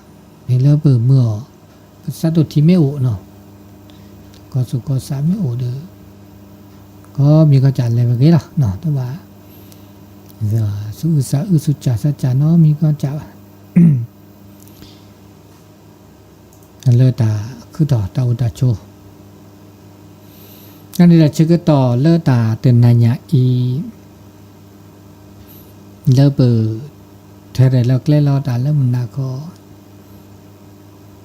မ့ၢ်လၢပမုၢ်အီၤ, ပစးတိၢ်ထံမ့ၢ်အိၣ်နီၤ, ကီၢ်သူၣ်ကီၢ်သးမ့ၢ်အိၣ်ဒီး, ကီၢ်မံၤကီၢ်စဲၣ်လဲၤဝဲဂ့ၤလီၤ, တဘၣ်, သူၣ်အုးသးအုး သူၣ်စၢ်သးစၢ်နီတမံၤကီၢ်စဲၣ်ဘၣ် လၢတၢ်ခုၣ်ထီၣ်တၢ်အိၣ်တၢ်ဆိး, အန့ၣ်ဒီးဆၢကတီၢ်လၢတၢ်တနၤညါအံၤ, လၢပ, ထဲရဲၣ်လီၤကျဲလီၤတၢ်လၢမုၢ်နၤခီ,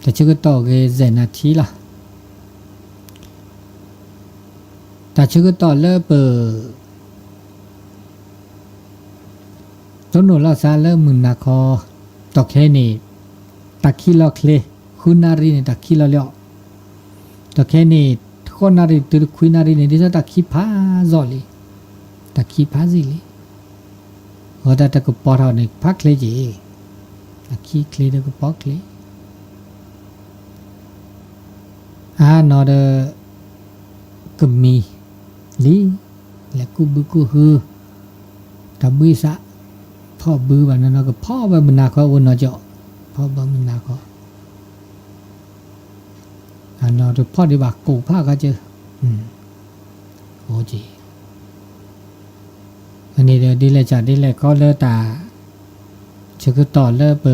တၢ်ဆၢကတီၢ်ဂ့ၤစဲးနၤထံလီၤ, တၢ်ဆၢကတီၢ်လၢပ တိၢ်နီၣ်လီၤစၢ်လၢမုၢ်နၤခီ, တီၢ်ခဲအံၤန့ၣ်, တၢ်ခံလီၤချ့, ဃုနၣ်ရံၣ်န့ၣ် တၢ်ခံလီၤလံအီၤ, တီၢ်ခဲအံၤန့ၣ်, ဃိးနၣ်ရံၣ်တုၤတခွံနၣ်ရံၣ်န့ၣ် ဒ်သိးတၢ်ခံဖးစ့ၢ်လံ, တၢ်ခံဖးစ့ၢ်လံ, အဝဲဒၣ်တကပီၤထီၣ်န့ၣ် ဖးချ့က့ၤ, အခံချ့ဒီးကပီၤချ့, အါနီၤဒီး ကမံၤလံ, လဲၤကူၣ်ဘုကူၣ်ဟု, တၢ်ဘှံးစး, ဖီၣ်ဘုဘၣ်နီၤနီၤ ကဖီၣ်ဘၣ်မုၢ်နၤခီအိၣ်နီၤကီး, ဖီၣ်ဘၣ်မုၢ်နၤခီ အနီၤတဖီၣ်ဒံးဘၣ်ကိးဖးခါကၢ, အိၣ်က့ၤ, အန့ၣ်ဒီးဒ်လဲၣ်စးဒ်လဲၣ်ခီလၢတၢ် ဆၢကတီၢ်လၢပ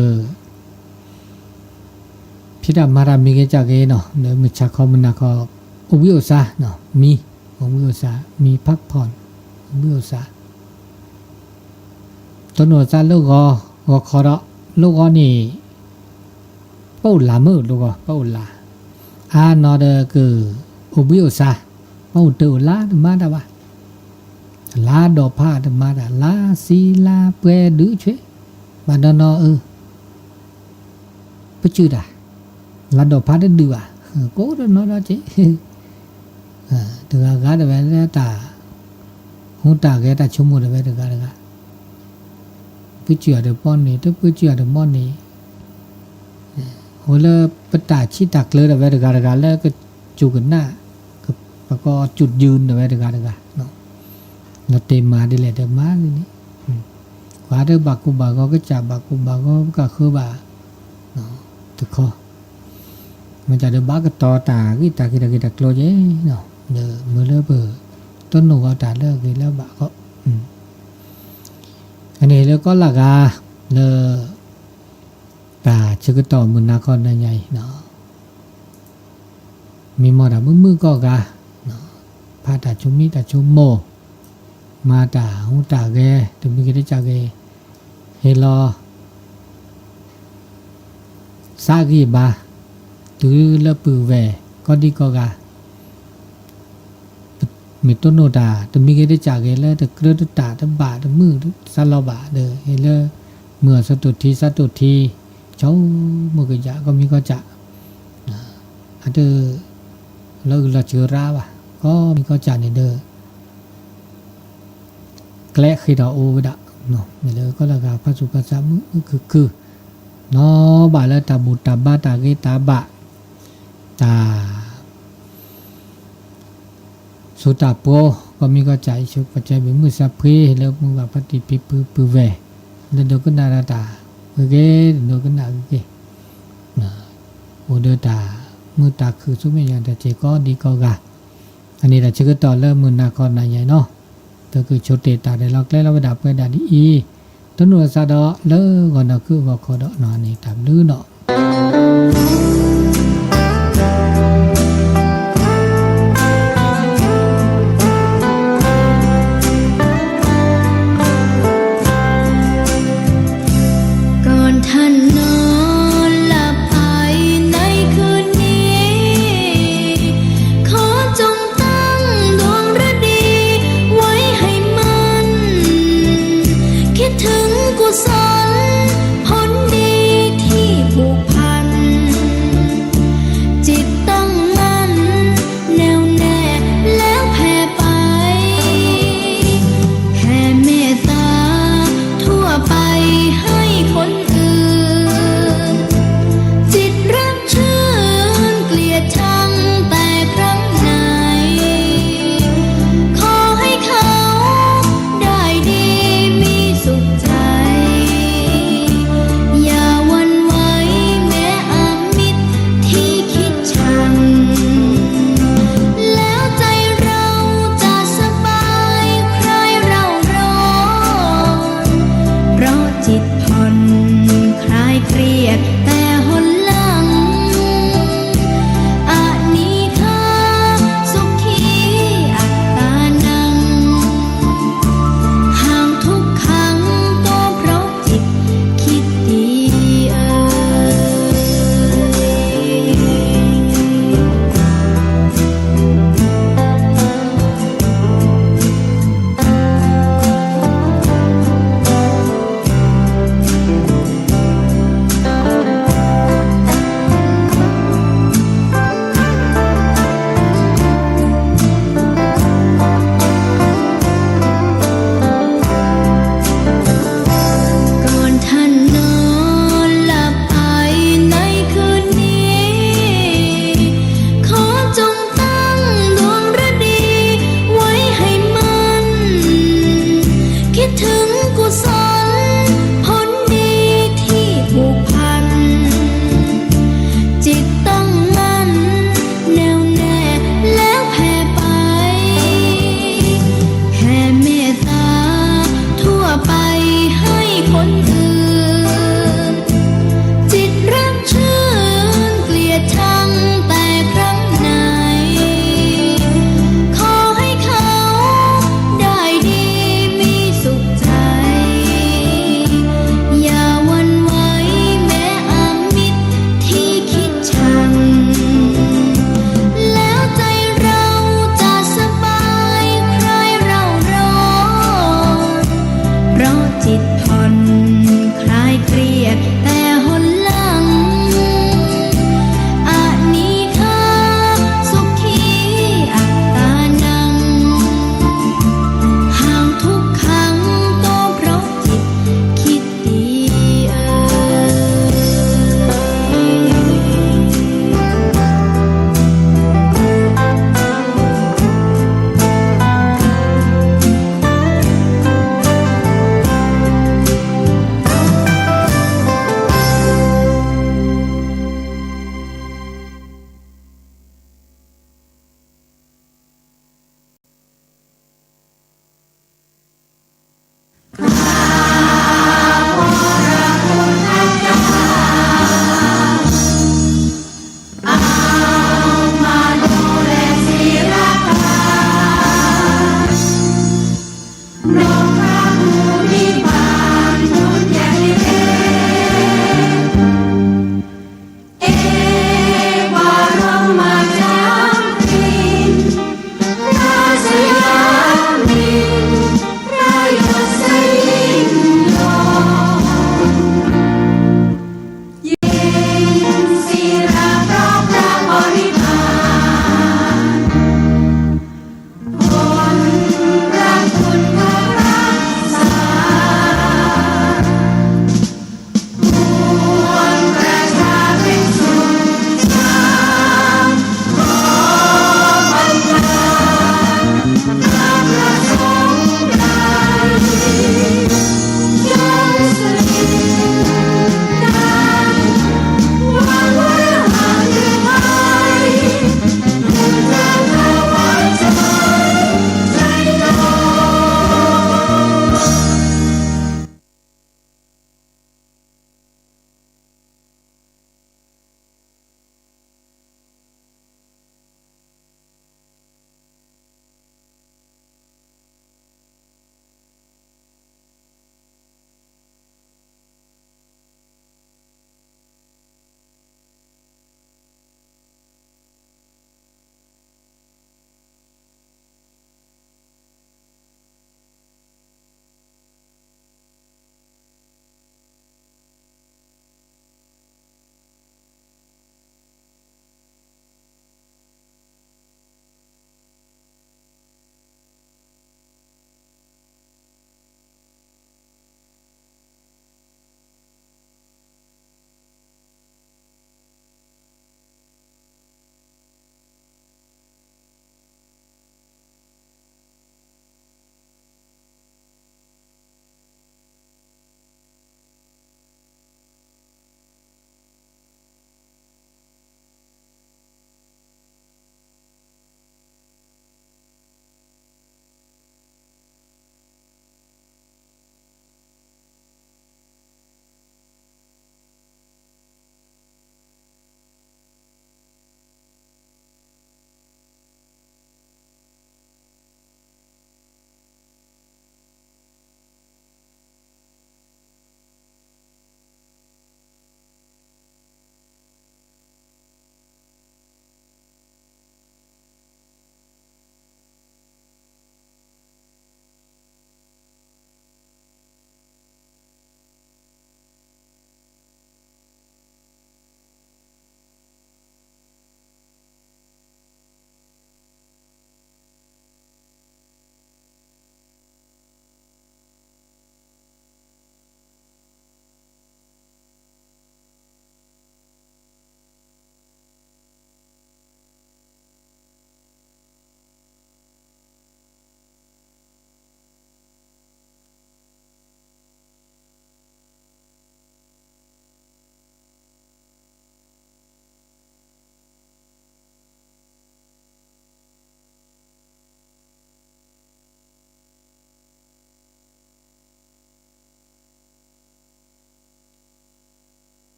ဖံးတၢ်မၤတၢ်မံၤဂ့ၤကၢ်ဂ့ၤနီၤ လၢမုၢ်ဆါခီမုၢ်နၤခီ အိၣ်ဘှံးအိၣ်စါ, မံ, အိၣ်ဘှံးအိၣ်စါ, မံဖးဖီၣ်, အိၣ်ဘှံးအိၣ်စါ, တိၢ်နီၣ်သးလၢဂီၤ, ဂီၤခီဒီး လၢဂီၤန့ၣ် ပအိၣ်လၢမုၢ်လၢဂီၤ ပအိၣ်လၢ, အါနီၤဒီးက အိၣ်ဘှံးအိၣ်စါ, ပအိၣ်တၢ်အိၣ်လၢတမၤတၢ်ဘၣ်, လါဒီးဖးတမၤတၢ် လါစံလါပှဲၤဒုးဆွဲ, ဘၣ်နီၤနီၤအၢ ပစုၢ်တၢ်, လါဒီးဖးတဒုးဘၣ်, ကိးတနီၤဒီးက့ၤ, တဂၤဂၤတဝဲလၢတၢ် ဟူးတၢ်ဂဲၤတၢ်ဆိကမိၣ်တဝဲတဂၤတဂၤ, ပစုၢ်အီၤတဘီန့ၣ် တပစုၢ်အီၤတဘီန့ၣ်, အိၣ်လၢပတၢ်ဆံးတၢ်ကျၢၤတဝဲတဂၤတဂၤလၢကစူၢ်ကနၣ်, ပကီၢ်စူၢ်ယုၢ်တဝဲတဂၤတဂၤ လီၤတဲာ်မၤဒ်လဲၣ်ဒီးမၤန့ၣ်, ကွၢ်ဒီးဘၣ်ကိၢ်ဘၣ်ဂီၤ ကစၢ်ဘၣ်ကိၢ်ဘၣ်ဂီၤ ပကဃၢဘၣ်, တခီ, မ့ၢ်တၢ်ဒီးဘၣ်ကတီၤတၢ်ဂ့ၢ်တၢ်ဂ့ၢ်တၢ်ဂ့ၢ်တၢ်ကျိၤက့ၤ, ဒီးမ့ၢ်လၢပ တနီၣ်ဂီၤတၢ်လၢအဂ့ၤလၢအဘၣ်ဃီ, အန့ၣ်လၢကီၢ်လၢ်ဂၤ, လၢ တၢ်ဆၢကတီၢ်မုၢ်နၤခီနၤညါအံၤ, မ့ၢ်မီၢ်တၢ်မုာ်မုာ်ကီၢ်ဂၤ, ဖးတၢ်ဆိမံတၢ်ဆိမိၣ်, မၤတၢ်ဟူးတၢ်ဂဲၤ တမံၤဂ့ၤတစၢ်ဂ့ၤ, ဟ့ၣ်လီၤ သးဂံၢ်ဘါ, တုၤလၢပုၢ်ဝဲၢ် ကီၢ်ဒံကီၢ်ဂၤ, မ့ၢ်တိၢ်နီၣ်တၢ် တမံၤဂ့ၤတစၢ်ဂ့ၤလၢတကြၢးတတၢ်တဘၣ်တမုာ်တစၢ်လီၤဘၣ်ဒီး ဟ့ၣ်လၢ မုာ်အီၤဆၢတိၢ်ထံဆၢတိၢ်ထံ, ဆိကမိၣ်ကစၢ်ကီၢ်မံၤကီၢ်စၢ်, အတ လီၤအုၣ်လီၤစၢၤရၣ်ဘၣ် ကီၢ်မံၤကီၢ်စၢ်န့ၣ်ဒီး ကျဲဃ့ထီၣ်အိၣ်ဝဲဒၣ်, မ့ၢ်လၢကီၢ်လၢဂၤဖးဆူးဖးဆါမုာ်ခုၣ်ခုၣ်, နီၢ်ဘၣ်လၢတၢ်ဘူၣ်တၢ်ဘါတၢ်ဂ့ၤတၢ်ဘၣ်, တၢ် ဆူတၢ်ပှီၤ ကီၢ်မံၤကီၢ်စၢ် ယဆိကမိၣ်ကဲမုာ်မုာ်ဆါဖှံ လၢမုၢ်ဂၤဖါတံၢ်ဖံဖုပုၢ်ဝဲၢ် လၢဒိကနၣ်တၢ်ဂ့ၤဂ့ၤ ဒိကနၣ်ဂ့ၤဂ့ၤ, အိၣ်ဒီးတၢ်မုာ်တၢ်ခုၣ်ဆူမဲာ်ညါတၢ်စ့ၢ်ကီးဒံးကီၢ်ဂၤ, အန့ၣ်တၢ်ဆၢကတီၢ်လၢမုၢ်နၤခီနၤယါနီၤ, ပကဆိတ့ၢ်တၢ်ရဲၣ်လီၤကျဲလီၤဝဲဒၣ်ပှဲၤဒၣ်ဒ်အံၤ, တနံၤအသးဒီးလၢဂီၤနီၢ်ခုၣ်ဂီၤခီဒီးနီၢ်န့ၣ်တၢ်ဘျုးနီၤ